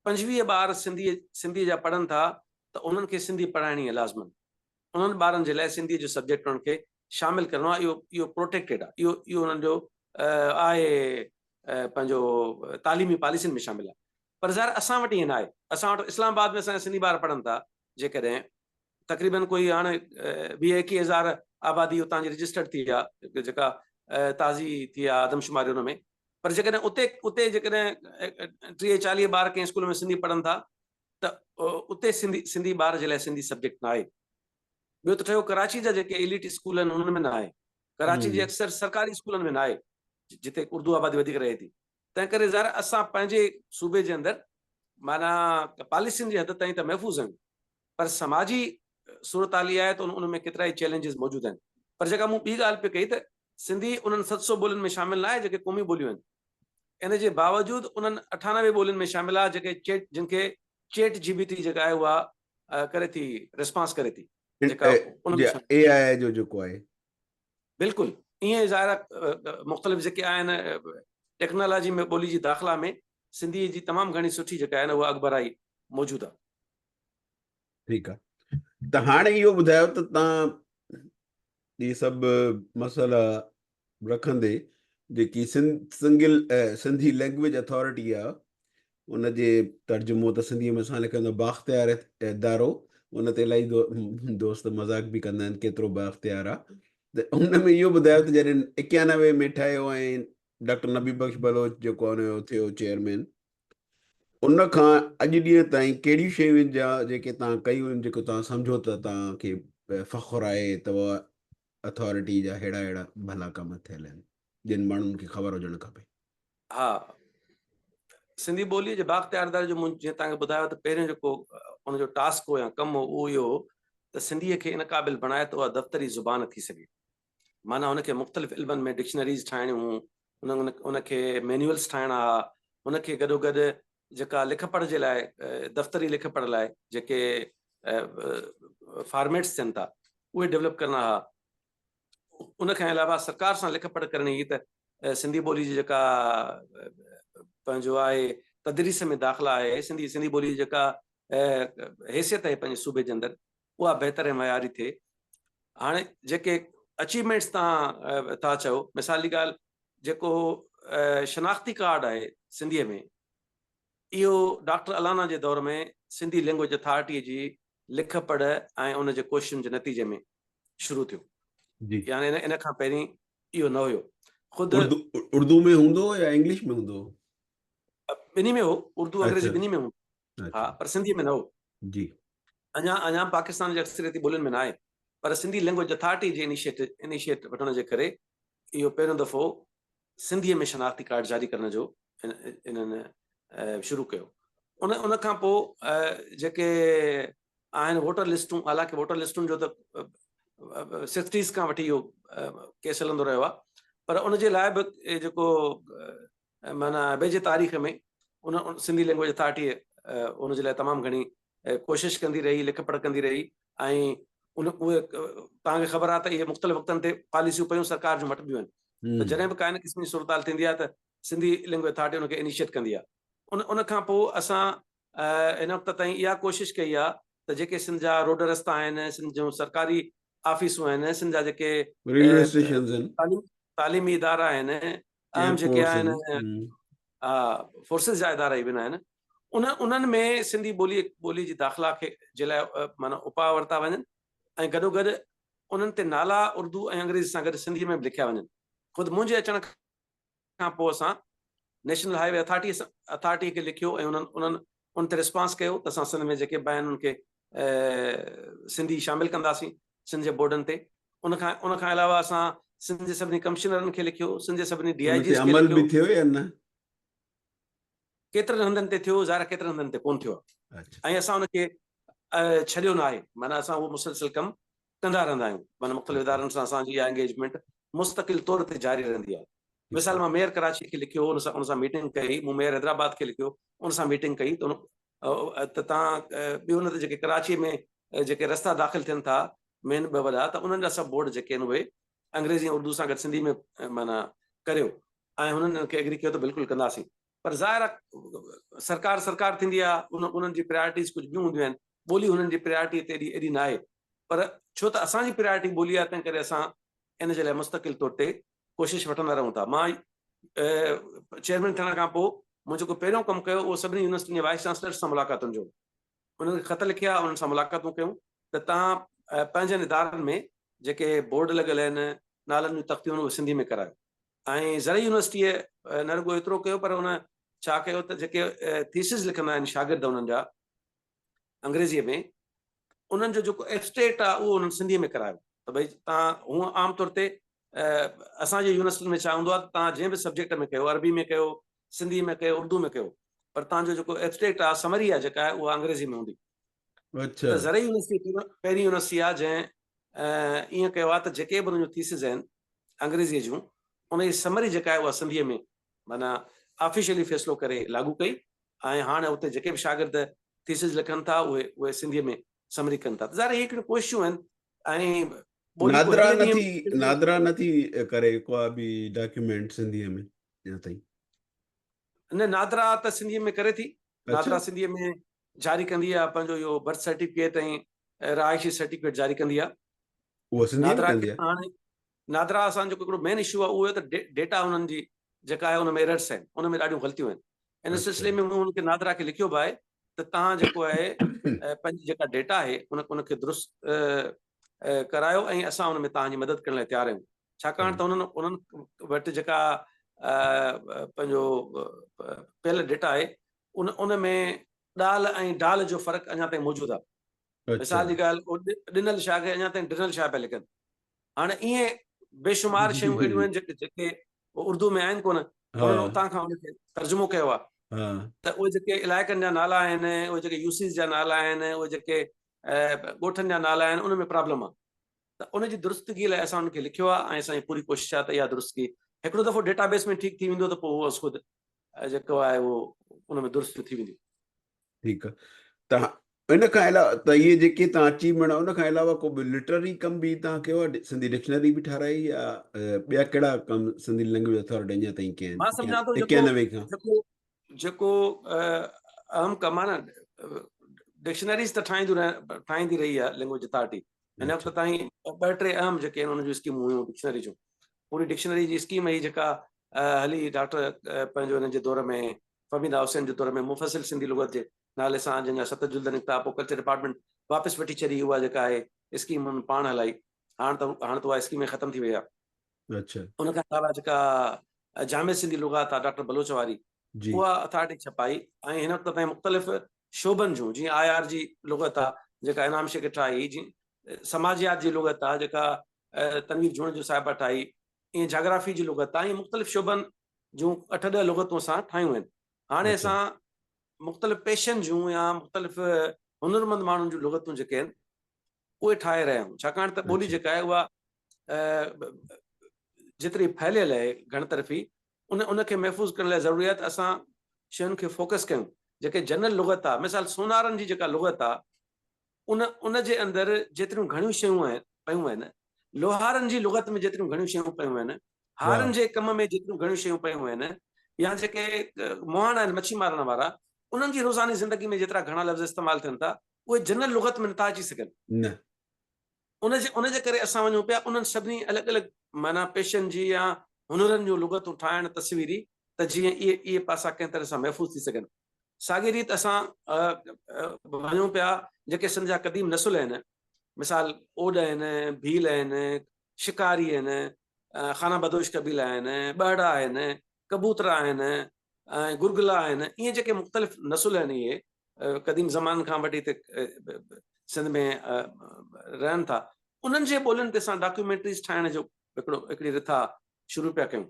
25 ٻار سنڌي سنڌي جا پڙهن ٿا ته انهن کي سنڌي پڙهائڻي آهي لازمن. انهن ٻارن جي لاء سنڌي جو سبجيڪٽ انهن کي شامل ڪرڻو آهي اهو اهو پروٽيڪٽيڊ آهي اهو اهو انهن جو آهي پنهنجو تعليمي پاليسين ۾ شامل آهي پر ظاهر اسان وٽ ائين نه آهي اسان وٽ اسلام آباد ۾ اسان جا سنڌي ٻار پڙهن ٿا جيڪڏهن تقريبن ڪوئي هاڻي 20 21 هزار آبادي اتان جي رجسٽرڊ ٿي آهي جيڪا تازي ٿي آهي آدمشماري ان ۾ پر جيڪڏهن اتي اتي جيڪڏهن 30 40 ٻار ڪنهن اسڪول ۾ سنڌي پڙهن ٿا ته اتي سنڌي سنڌي ٻار جي لاء سنڌي سبجيڪٽ نه آهي. ٻيو ته ٺهيو ڪراچي جا جيڪي ايليٽ اسڪول آهن انهن ۾ نه آهي. ڪراچي جي اڪثر سرڪاري اسڪولن ۾ نه آهي جتي اردو آبادي وڌيڪ رهي ٿي. تنهن ڪري ظاهر اسان پنهنجي صوبي جي اندر معنيٰ پاليسين جي حد تائين ته محفوظ آهيون پر سماجي صورتحال اها آهي ته ان ۾ ڪيترائي چئلينجز موجود آهن. پر جيڪا مون ٻي ڳالهه پئي ڪئي ته سنڌي انهن 700 ٻولين ۾ شامل نه آهي جيڪي قومي ٻوليون آهن. ان جي باوجود انهن 98 ٻولين ۾ شامل آهي جيڪي چيٽ جن کي چيٽ جي بي ٽي جيڪا آهي اها ڪري ٿي ريسپانس ڪري ٿي جيڪا ان ۾ اي آء جو جيڪو آهي. بلڪل ائين ظاهر مختلف جيڪي آهن ٽيڪنالاجي ۾ ٻولي جي داخلا ۾ سنڌي جي تمام گهڻي سٺي جيڪا آهي نه اها اڳڀرائي موجود آهي. ٺيڪ آهي ته هاڻي اهو ٻڌايو ته تان اهي سڀ مسئلا رکندي جيڪي سنگل سنڌي لينگويج اٿارٽي آ ان جي ترجمو ته سنڌي ۾ اسان لکندا بااختيار ادارو ان تي الاهي دوست مذاق به ڪندا آهن ڪيترو بااختيار آ ته ان ۾ اهو ٻڌايو ته جڏهن 91 ۾ ٺهيو ۽ ڊاڪٽر نبي بخش بلوچ جيڪو ان جو ٿيو چيئرمين ان کان اڄ ڏينهن تائين ڪهڙيون شيون آهن جا جيڪي توهان ڪيون آهن جيڪو توهان سمجهو ته توهان کي فخر آهي ته اٿارٽي جا ههڙا ههڙا ڀلا ڪم ٿيل آهن جن ماڻهن کي خبر هجڻ کپي. ها سنڌي ٻوليء جي بااختيار اداري جو مون جيئن توهان کي ٻڌايو ته پهريون جيڪو ان جو ٽاسڪ هو يا ڪم هو اهو اهو هو ته سنڌيء کي ان قابل بڻائي ته اها دفتري زبان ٿي سگهي معنيٰ هن کي مختلف علمن ۾ ڊڪشنريز ٺاهڻيون هيون ان کي مينيولز ٺاهڻا ها ان کي گڏوگڏ جيڪا لک پڙهه جي لاء دفتري لک پڙهه لاء جيڪي فارميٽس ٿين ٿا اهي ڊولپ ڪرڻا ها. ان کان علاوه سرڪار سان لک پڙهه ڪرڻي هئي ته سنڌي ٻولي جي جيڪا پنهنجو آهي تدريس ۾ داخلا آهي سنڌي سنڌي ٻولي جي جيڪا حيثيت آهي پنهنجي صوبي جي اندر اها بهتر ۽ معياري ٿئي. هاڻي جيڪي اچيومينٽس تان ٿا چئو مثال جي ڳالهه جيڪو شناختي ڪارڊ آهي سنڌيء ۾ اهو ڊاڪٽر الانا جي دور ۾ سنڌي لينگويج اٿارٽيء جي لک پڙهه ۽ ان جي ڪوششن جي نتيجي ۾ شروع ٿيو. جي. يعني ان کان پهرين اهو نه هيو. خود. اردو ۾ هوندو هو يا انگلش ۾ هوندو هو؟ ٻنهي ۾ هو، اردو انگريزي ٻنهي ۾ هوندو هو. ها پر سنڌيء ۾ نه هو. جي. اڃا اڃا پاڪستان جي اڪثريتي ٻولين ۾ نه آهي پر سنڌي لينگويج اٿارٽي جي انيشيٽ انيشيٽ وٺڻ جي ڪري اهو پهريون دفعو سنڌيء ۾ شناختي ڪارڊ جاري ڪرڻ جو انهن شروع ڪيو. ان ان کان پوء جيڪي آهن ووٽر لسٽون حالانڪه ووٽر لسٽن جو ته سڪسٽيز کان وٺي اهو ڪيس هلندو رهيو آهي پر ان جي لاء به جيڪو معنيٰ ويجهي تاريخ ۾ ان سنڌي لينگويج اٿارٽيء ان جي لاء تمام گهڻي ڪوشش ڪندي رهي، لک پڙهه ڪندي رهي ۽ ان اهي توهان کي خبر آهي ته اهي مختلف وقتن تي پاليسيون پيون سرڪار جون مٽبيون آهن ته جڏهن به ڪا ان قسم جي صورتحال ٿيندي آهي ته سنڌي لينگويج اٿارٽي ان کي انيشيٽ ڪندي آهي. ان ان کان پوء اسان هن وقت تائين اها ڪوشش ڪئي آهي ته جيڪي سنڌ جا روڊ رستا آهن، سنڌ جون سرڪاري آفيسون آهن، سنڌ جا جيڪي ريلوي اسٽيشنز آهن، تعليمي ادارا آهن، اهم جيڪي آهن فورسز جا ادارا ايون آهن، ان انهن ۾ سنڌي ٻولي ٻولي جي داخلا کي جي لاء معنيٰ اپاء ورتا وڃن ۽ گڏوگڏ انهن تي نالا اردو ۽ انگريزي سان گڏ سنڌي ۾ به لکيا وڃن. خود منهنجي اچڻ کان پوء اسان national high V authority authority کي لکيو ۽ انهن انهن ان تي رسپانس ڪيو ته اسان سنڌ ۾ جيڪي به آهن انهن کي سنڌي شامل ڪنداسين سنڌ جي بورڊن تي. ان کان ان کان علاوه اسان سنڌ جي سڀني ڪمشنرن کي لکيو، سنڌ جي سڀني ڊي I in تي جيز کي عمل لکيو. به ٿيو يا نه؟ ڪيترن هنڌن تي ٿيو، ظاهر آهي ڪيترن هنڌن تي ڪونه ٿيو آهي ۽ اسان ان کي ڇڏيو نه آهي، معنيٰ اسان اهو مسلسل ڪم ڪندا رهندا آهيون، معنيٰ مختلف ادارن سان اسان جي اها انگيجمينٽ مستقل طور تي جاري رهندي آهي. مثال مان ميئر ڪراچي کي لکيو، ان سان ان سان ميٽنگ ڪئي، مون ميئر حيدرآباد کي لکيو، ان سان ميٽنگ ڪئي ته ته تان ٻيو نه ته جيڪي ڪراچي ۾ جيڪي رستا داخل ٿين ٿا مين ٻه وڏا ته انهن جا سڀ بورڊ جيڪي آهن اهي انگريزي ۽ اردو سان گڏ سنڌي ۾ معنيٰ ڪريو ۽ هنن ان کي ايگري ڪيو ته بلڪل ڪنداسين پر ظاهر آهي سرڪار سرڪار ٿيندي آهي ان انهن جي پرائرٽيز ڪجهه ٻيون هونديون آهن ٻولي هنن جي پرائرٽي تي ايڏي ايڏي ناهي پر ڇو ته اسان جي پرائرٽي ٻولي آهي تنهن ڪري اسان ان جي لاء مستقل طور تي ڪوشش وٺندا رهون ٿا. مان چيئرمين ٿيڻ کان پوء مون جيڪو پهريون ڪم ڪيو اهو سڀني يونيورسٽين جي وائيس چانسلرز سان ملاقاتن جو هو. انهن کي خط لکيا، انهن سان ملاقاتون ڪيون ته توهان پنهنجن ادارن ۾ جيڪي بورڊ لڳل آهن، نالن جون تختيون اهي سنڌي ۾ ڪرايو. ۽ زرعي يونيورسٽيء نه رڳو ايترو ڪيو پر ان ڇا ڪيو ته جيڪي ٿيسز لکندا آهن شاگرد انهن جا انگريزيء ۾ انهن جو جيڪو ابسٽريڪٽ آهي اهو انهن سنڌيء ۾ ڪرايو ته ڀئي توهان هونء عام طور تي اسان جي يونيورسٽين ۾ ڇا هوندو آهي ته توهان جنهن به سبجيڪٽ ۾ ڪيو عربي ۾ ڪيو سنڌي ۾ ڪيو اردو ۾ ڪيو پر توهان جو جيڪو ابسٽريڪٽ آهي سمري آهي جيڪا آهي اها انگريزي ۾ هوندي ته زرعي يونيورسٽي پهرين يونيورسٽي آهي جنهن ائين ڪيو آهي ته جيڪي به انهن جون ٿيسز آهن انگريزيء جون ان جي سمري جيڪا آهي اها سنڌيء ۾ معنيٰ آفيشلي فيصلو ڪري لاڳو ڪئي ۽ هاڻي اتي جيڪي به شاگرد ٿيسز لکن ٿا اهي اهي سنڌيء ۾ سمري ڪن ٿا ته ظاهر آهي هي هڪڙيون ڪوششون آهن ۽ ٻولي ڪو نادرا هڪڙي نٿي ڏينهن نادرا نٿي ڪري ڪا به ڊاڪيومينٽ سنڌيء ۾ اڃا تائين. نه نادرا ته سنڌيء ۾ ڪري ٿي. نادرا اڇا. سنڌيء ۾ جاري ڪندي آهي پنهنجو اهو برٿ سرٽيفڪيٽ ۽ رهائشي سرٽيفڪيٽ جاري ڪندي آهي. اهو سنڌيء ۾ نادرا ڪندي کي آهي. هاڻي نادرا سان جيڪو هڪڙو مين اشو آهي اهو اهو ته ڊيٽا انهن جي جيڪا آهي ان ۾ ايررس آهن ان ۾ ڏاڍيون غلطيون آهن ان سلسلي ۾ مون ان کي نادرا کي لکيو به آهي ته توهان جيڪو آهي پنهنجي جيڪا ڊيٽا آهي ان ان کي درست ڪرايو ۽ اسان ان ۾ توهان جي مدد ڪرڻ لاء تيار آهيون ڇاڪاڻ ته انهن انهن وٽ جيڪا پنهنجو پيل ڊيٽا آهي ان ان ۾ ڏال ۽ ڊال جو فرق اڃا تائين موجود آهي مثال جي ڳالهه ڏنل شاهه کي اڃا تائين ڊنل شاهه پيا لکن هاڻي ائين بيشمار شيون اهڙيون آهن جيڪي جيڪي اردو ۾ آهن ڪونه انهن اتان کان ان کي ترجمو ڪيو آهي ته اهي جيڪي علائقن جا نالا آهن اهي جيڪي يوسيز جا نالا آهن اهي جيڪي ڳوٺن جا نالا آهن ان ۾ پرابلم آهي ته ان جي درستگي لاء اسان ان کي لکيو آهي ۽ اسان جي پوري ڪوشش آهي ته اها درستگي هڪڙو دفعو ڊيٽا بيس ۾ ٺيڪ ٿي ويندو ته پوء اهو خود جيڪو آهي اهو ان ۾ درست ٿي وينديون. ٺيڪ آ ته ان کان علاوه ته اهي جيڪي توهان اچيومينٽ ان کان علاوه ڪو به لٽرري ڪم به توهان ڪيو آ سنڌي ڊڪشنري به ٺاراهي يا ٻيا ڪهڙا ڪم سنڌي لينگويج اٿارٽي اڃا تائين ڪيا مان سمجهان ٿو جيڪو 91 کان جيڪو جيڪو اهم ڪم آ نه ڊڪشنريز ته ٺاهينديون ٺاهيندي رهي آ لينگويج اٿارٽي هن وقت تائين ٻه ٽي اهم جيڪي آهن ان جون اسڪيمون هيون ڊڪشنري جون پوري ڊڪشنري جي اسڪيم هئي جيڪا هلي ڊاڪٽر پنهنجو هن جي دور ۾ فهميده حسين جي دور ۾ مفصل سنڌي لغت جي نالي سان جنهن جا ست جلد نڪتا پوء ڪلچر ڊپارٽمينٽ واپس وٺي ڇڏي اها جيڪا آهي اسڪيم ان پاڻ هلائي هاڻ ته هاڻ ته اها اسڪيم ئي ختم ٿي وئي آهي. ان کان علاوه جيڪا جامع سنڌي لغات آهي ڊاڪٽر بلوچ واري اها اٿارٽي ڇپائي ۽ هن وقت تائين مختلف شعبن جون جيئن I R جي لغت آهي جيڪا انعام شيخ ٺاهي جيئن سماجيات جي لغت آهي جيڪا تنوير جوڻيجو صاحبه ٺاهي ائين جاگرافي جي لغت آهي ائين مختلف شعبن جون اٺ ڏهه لغتون اسان ٺاهيون آهن. هاڻي اسان مختلف پيشن جون يا مختلف هنرمند ماڻهن جون لغتون جيڪي آهن اهي ٺاهي رهيا آهيون ڇاڪاڻ ته ٻولي جيڪا آهي اها جيتري ڦهليل آهي گهڻ طرفي ان ان کي محفوظ ڪرڻ لاء ضروري آهي ته اسان شين کي فوڪس ڪيون جيڪي جنرل لغت آهي مثال سونارن جي جيڪا لغت آهي ان ان جي اندر جيتريون گهڻيون شيون آهن پيون آهن، لوهارن جي لغت ۾ جيتريون گهڻيون شيون پيون آهن، هارن جي ڪم ۾ جيتريون گهڻيون شيون پيون آهن يا جيڪي مهاڻا آهن مڇي مارڻ وارا انهن جي روزاني زندگي ۾ جيترا گهڻا لفظ استعمال ٿين ٿا اهي جنرل لغت ۾ نٿا اچي سگهن. نه. ان جي ان جي ڪري اسان وڃون پيا انهن سڀني الڳ الڳ معنيٰ پيشن جي يا هنرن جون لغتون ٺاهڻ تصويري ته جيئن اهي اهي پاسا ڪنهن طرح سان محفوظ ٿي سگهن. ساڳي ريت اسان وڃون پيا جيڪي سنڌ جا قديم نسل آهن، مثال اوڏ آهن، ڀيل آهن، شڪاري آهن، خانه بدوش قبيلا آهن، ٻهڙا آهن، ڪبوترا آهن ۽ گرگلا آهن، ائين جيڪي مختلف نسل آهن اهي قديم زمانن کان وٺي هتي سنڌ ۾ رهن ٿا، انهن جي ٻولين تي اسان ڊاڪيومينٽريز ٺاهڻ جو هڪڙو هڪڙي رٿا شروع پيا ڪيون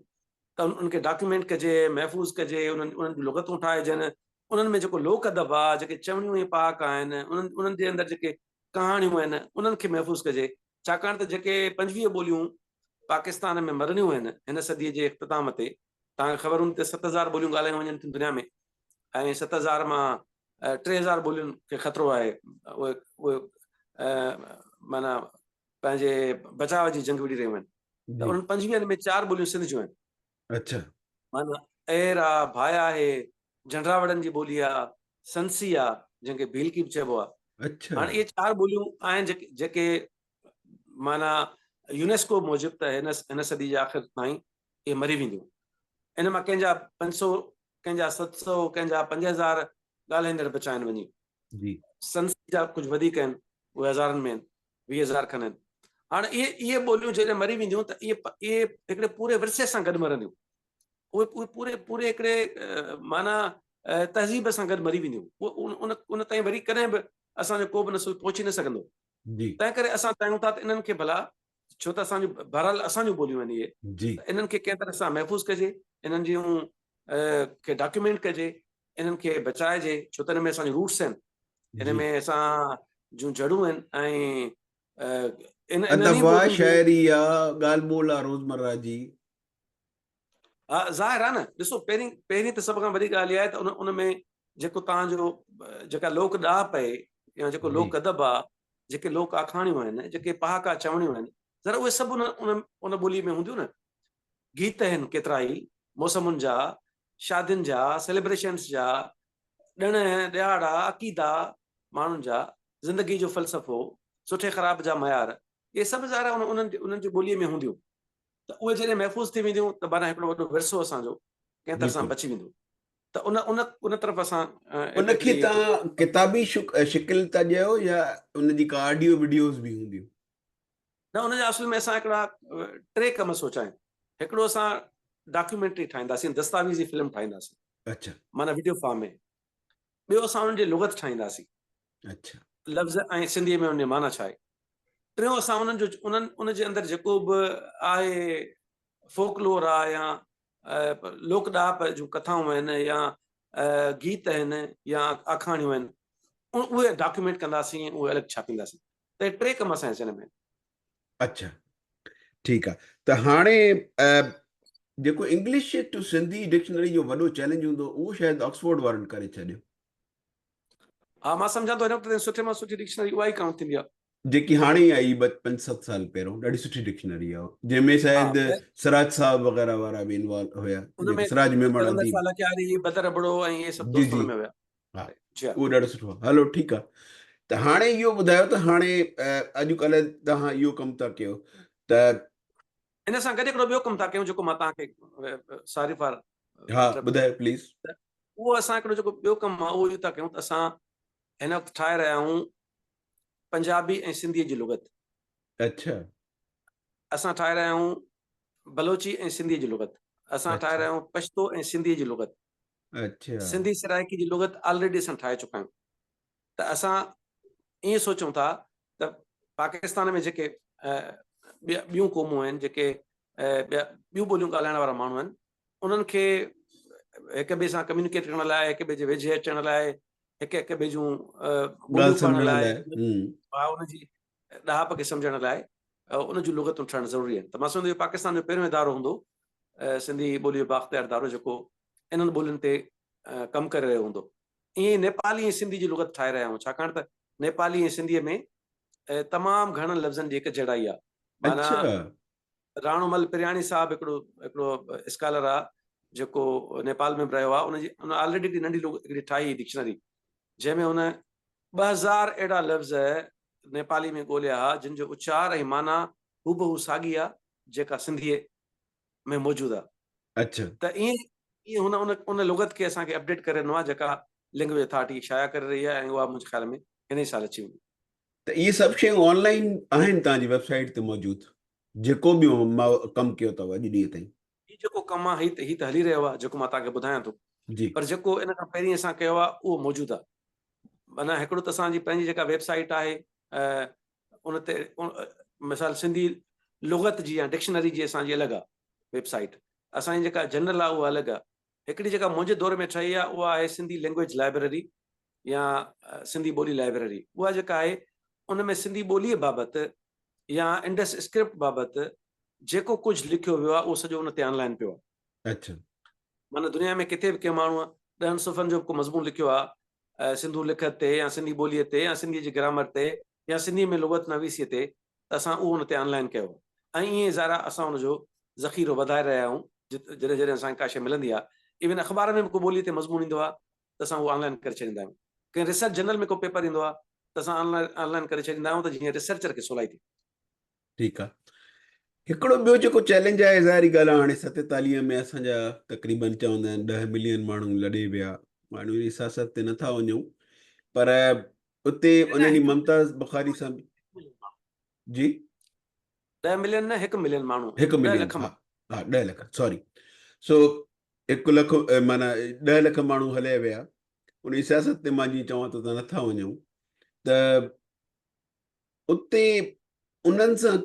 ته انهن کي ڊاڪيومينٽ ڪجي، محفوظ ڪجي، انهن انهن جون لغتون ٺاهجن، انهن ۾ جيڪو لوڪ ادب آ، جيڪي چوڻيون ۽ پهاڪا آهن، انهن انهن جي اندر جيڪي ڪهاڻيون آهن، انهن کي محفوظ ڪجي، ڇاڪاڻ ته جيڪي 25 ٻوليون پاڪستان ۾ مرڻيون آهن هن صديء جي اختتام تي، توهان کي خبر هوندي ته 7000 ٻوليون ڳالهايون وڃن ٿيون دنيا ۾ ۽ 7000 مان 3000 ٻولين کي خطرو آهي، اهي اهي معنيٰ پنهنجي بچاء جي جنگ وڙهي رهيون آهن ته انهن 25 ۾ چار ٻوليون سنڌ جون آهن. اڇا. معنيٰ اير آ، ڀايا آهي، جنڊراوڙن جي ٻولي آ، سنسي آ، جنهن کي ڀيلڪي به چئبو آ. اڇا. هاڻي اهي چار ٻوليون آهن جيڪي جيڪي معنيٰ يونيسڪو موجب ته هن هن صدي جي آخر تائين اهي مري وينديون. ان مان ڪنهن جا 500، ڪنهن جا 700، ڪنهن جا 5000 ڳالهائيندڙ بچا آهن وڃي. جي. سنسي جا ڪجهه وڌيڪ آهن، اهي هزارن ۾ آهن، 20,000 کن آهن. هاڻ اهي اهي ٻوليون جڏهن مري وينديون ته اهي اهي هڪڙي پوري ورثي سان گڏ مرنديون. اهي اهي پوري پوري هڪڙي معنيٰ تهذيب سان گڏ مري وينديون. اهو ان ان تائين وري ڪڏهن به اسان جو ڪو به نسل پهچي نه سگهندو. جي. تنهن ڪري اسان چاهيون ٿا ته انهن کي ڀلا ڇو ته اسان جون بهرحال اسان جون ٻوليون آهن اهي جي. ته انهن کي ڪنهن طرح سان محفوظ ڪجي، انهن جون کي ڊاڪيومينٽ ڪجي، انهن کي بچائجي ڇو ته ان ۾ اسان جون روٽس آهن، ان ۾ اسان جون جڙون آهن ۽ ان انهن ئي ادب آ، ٻولين جي شاعري آ، ڳالهه ٻولهه آ روزمره جي. ها ظاهر آ نه، ڏسو پهرين پهرين ته سڀ کان وڏي ڳالهه اها آهي ته ان ان ۾ جيڪو توهان جو جيڪا لوڪ ڏاهپ آهي يا جيڪو لوڪ ادب آ، جيڪي لوڪ آکاڻيون آهن، جيڪي پهاڪا چوڻيون آهن، ذرا اهي سڀ ان ان ان ٻوليء ۾ هونديون نه. گيت آهن ڪيترائي موسمن جا، شادين جا، سيليبريشنس جا، ڏڻ، ڏهاڙا، عقيدا ماڻهن جا، زندگي جو فلسفو، سٺي خراب جا معيار، اهي سڀ ظاهر آهي انهن انهن جي ٻوليء ۾ هونديون ته اهي جڏهن محفوظ ٿي وينديون ته معنيٰ هڪڙو وڏو ورثو اسان جو ڪنهن طرح سان بچي ويندو ته ان ان ان طرف اسان ان کي توهان ڪتابي شڪل ٿا ڏيو يا ان جي ڪا آڊيو وڊيوز به هونديون؟ نه ان جا اصل ۾ اسان هڪڙا ٽي ڪم سوچيا آهن. هڪڙو اسان ڊاڪيومينٽري ٺاهينداسين، دستاويزي فلم ٺاهينداسين. اڇا. معنيٰ وڊيو فارم ۾. ٻيو اسان انهن جي لغت ٺاهينداسين. اڇا. لفظ ۽ سنڌيء ۾ ان جي معنيٰ ڇا آهي. ٽيون اسان انهن جو انهن ان جي اندر جيڪو به آهي فوڪلور آ يا لوڪ ڏاهپ جون ڪٿائون آهن يا گيت آهن يا آکاڻيون آهن اهي ڊاڪيومينٽ ڪنداسين اهي الڳ ڇاپينداسين. ته ٽي ڪم اسان جي چينل ۾ آهن. اڇا ٺيڪ آ ته هاڻي جيڪو انگلش ٽو سنڌي ڊڪشنري جو وڏو چئلينج هوندو اهو شايد آڪسفورڊ وارن ڪري ڇڏيو. ها مان سمجهان ٿو هن وقت تائين سٺي مان سٺي ڊڪشنري اها ئي ڪائونٽ ٿيندي آ. جيڪي هاڻي آئي ٻه پنج ست سال پهريون ڏاڍي سٺي ڊڪشنري آ جنهن ۾ شايد سراج صاحب وغيره وارا به انوالو هيا ان ۾ سراج ميمڻ قلندر شاهه لڪياري بدر ابڙو ۽ اهي سڀ دوست ان ۾ هيا. ها اهو ڏاڍو سٺو آهي هلو ٺيڪ آهي ته هاڻي اهو ٻڌايو ته هاڻي اڄڪلهه توهان اهو ڪم ٿا ڪيو ته ان سان گڏ هڪڙو ٻيو ڪم ٿا ڪيون جيڪو مان توهان کي ساري فار ها ٻڌايو پليز. اهو اسان هڪڙو جيڪو ٻيو ڪم آهي اهو اهو ٿا ڪيون ته اسان هن وقت ٺاهي رهيا آهيون پنجابي ۽ سنڌي جي لغت. اڇا. اسان ٺاهي رهيا آهيون بلوچي ۽ سنڌي جي لغت. اسان ٺاهي رهيا آهيون پشتو ۽ سنڌي جي لغت. اڇا. سنڌي سرائيڪي جي لغت آلريڊي اسان ٺاهي چڪا آهيون ته اسان ائين سوچون ٿا ته پاڪستان ۾ جيڪي ٻيون قومون آهن جيڪي ٻيون ٻوليون ڳالهائڻ وارا ماڻهو آهن انهن کي هڪ ٻئي سان ڪميونيڪيٽ ڪرڻ لاء هڪ ٻئي جي ويجهي اچڻ لاء هڪ هڪ ٻئي جون ٻوليون پڙهڻ لاء ان جي ڏاهپ کي سمجهڻ لاء ان جون لغتون ٺهڻ ضروري آهن ته مان سمجهان ٿو پاڪستان جو پهريون ادارو هوندو سنڌي ٻولي جو بااختيار ادارو جيڪو انهن ٻولين تي ڪم ڪري رهيو هوندو. ائين ئي نيپالي ۽ سنڌي جي لغت ٺاهي رهيا آهيون ڇاڪاڻ ته نيپالي ۽ سنڌيء ۾ تمام گهڻن لفظن جي هڪ جهڙائي آهي. معنيٰ راڻو مل پرياڻي صاحب هڪڙو هڪڙو اسڪالر آهي جيڪو نيپال ۾ به رهيو آهي ان جي ان آلريڊي هڪڙي ننڍي لغت هڪڙي ٺاهي هئي ڊڪشنري جنهن ۾ هن 2000 اهڙا لفظ نيپالي ۾ ڳوليا ها جن جو اچار ۽ معنيٰ هوبهو ساڳي آهي جيڪا سنڌيء ۾ موجود آهي. اڇا. ته ائين ائين هن ان ان لغت کي اسان کي اپڊيٽ ڪري ڏنو آهي جيڪا لينگويج اٿارٽي شايع ڪري رهي آهي ۽ اها منهنجي خيال ۾ هن ئي سال اچي ويندي. ته اهي سڀ شيون آن لائين آهن توهان جي ويب سائيٽ تي موجود جيڪو به ڪم ڪيو اٿو اڄ ڏينهن تائين. هي جيڪو ڪم آهي هي ته هلي رهيو آهي جيڪو مان توهان کي ٻڌايان ٿو جي. پر جيڪو ان کان پهرين اسان ڪيو آهي اهو موجود آهي معنيٰ هڪڙو ته اسان جي پنهنجي جيڪا ويب سائيٽ آهي ان تي مثال سنڌي لغت جي يا ڊڪشنري جي اسان جي الڳ آهي ويب سائيٽ اسان جي جيڪا جنرل آهي اها الڳ آهي هڪڙي جيڪا منهنجي دور ۾ ٺهي آهي اها آهي سنڌي لينگويج لائبريري يا سنڌي ٻولي لائبريري اها جيڪا آهي ان ۾ سنڌي ٻوليء بابت يا انڊس اسڪرپٽ بابت جيڪو ڪجهه لکيو ويو آهي اهو سڄو ان تي آن لائن پيو آهي. اڇا. معنيٰ دنيا ۾ ڪٿي به ڪنهن ماڻهوء ڏهن صفحن جو به ڪو مضمون لکيو آهي سنڌو لکت تي يا سنڌي ٻوليء تي يا سنڌيء جي گرامر تي يا سنڌيء ۾ لغت نويسيء تي ته اسان اهو ان تي آن لائن ڪيو آهي ۽ ائين ظاهر آهي اسان ان جو ذخيرو وڌائي رهيا آهيون جڏهن جڏهن اسان کي ڪا شيء ملندي آهي ايون اخبار ۾ به ڪو ٻوليء تي مضمون ايندو آهي ته اسان اهو آن لائن ڪري ڇڏيندا آهيون ڪنهن ريسرچ جنرل ۾ ڪو پيپر ايندو آهي ته اسان آن لائن ڪري ڇڏيندا آهيون ته جيئن ريسرچر کي سولائي ٿئي. ٺيڪ آ. هڪڙو ٻيو جيڪو چئلينج آهي ظاهري ڳالهه آهي هاڻي 47 ۾ اسان جا تقريبن چوندا آهن 10 ملين ماڻهو لڏي ويا هاڻي انهي سياست تي نٿا وڃون پر اتي ان ڏينهن ممتاز بخاري سان جي 10 ملين نه 1 ملين ماڻهو 1 ملين لک ها ها 10 لک سوري سو 1 لک معنی 10 لک ماڻهو هليا ويا انهي سياست تي مان جيئن چوان ٿو ته نٿا وڃون ته اتي انهن سان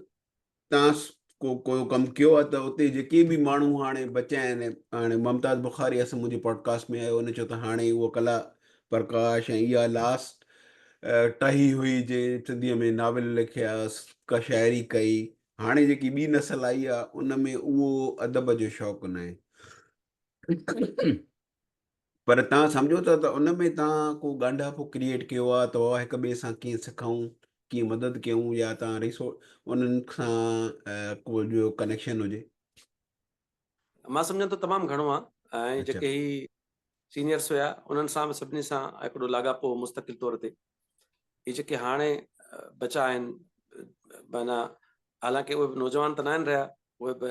تان ڪو ڪو ڪم ڪيو آهي ته اتي جيڪي به ماڻهو هاڻي بچيا آهن هاڻي ممتاز بخاري اسان منهنجي پوڊڪاسٽ ۾ آيو ان چيو ته هاڻي اهو ڪلا پرڪاش ۽ اها لاسٽ ٽهي هئي جنهن سنڌيء ۾ ناول لکيا ڪا شاعري ڪئي هاڻي جيڪي ٻي نسل آئي آهي ان ۾ اهو ادب جو شوق ناهي پر توهان سمجهو ٿا ته ان ۾ توهان ڪو ڳانڍاپو ڪريئيٽ ڪيو آهي ته بابا هڪ ٻئي سان ڪيئن سکون ڪيئن مدد ڪيون يا توهان ريسو انهن سان ڪو جو ڪنيڪشن هجي. مان سمجهان ٿو تمام گهڻو آهي ۽ جيڪي هي سينيئرس هيا انهن سان به سڀني سان هڪڙو لاڳاپو مستقل طور تي هي جيڪي هاڻي بچا آهن معنيٰ حالانڪه اهي به نوجوان ته ناهن رهيا اهي به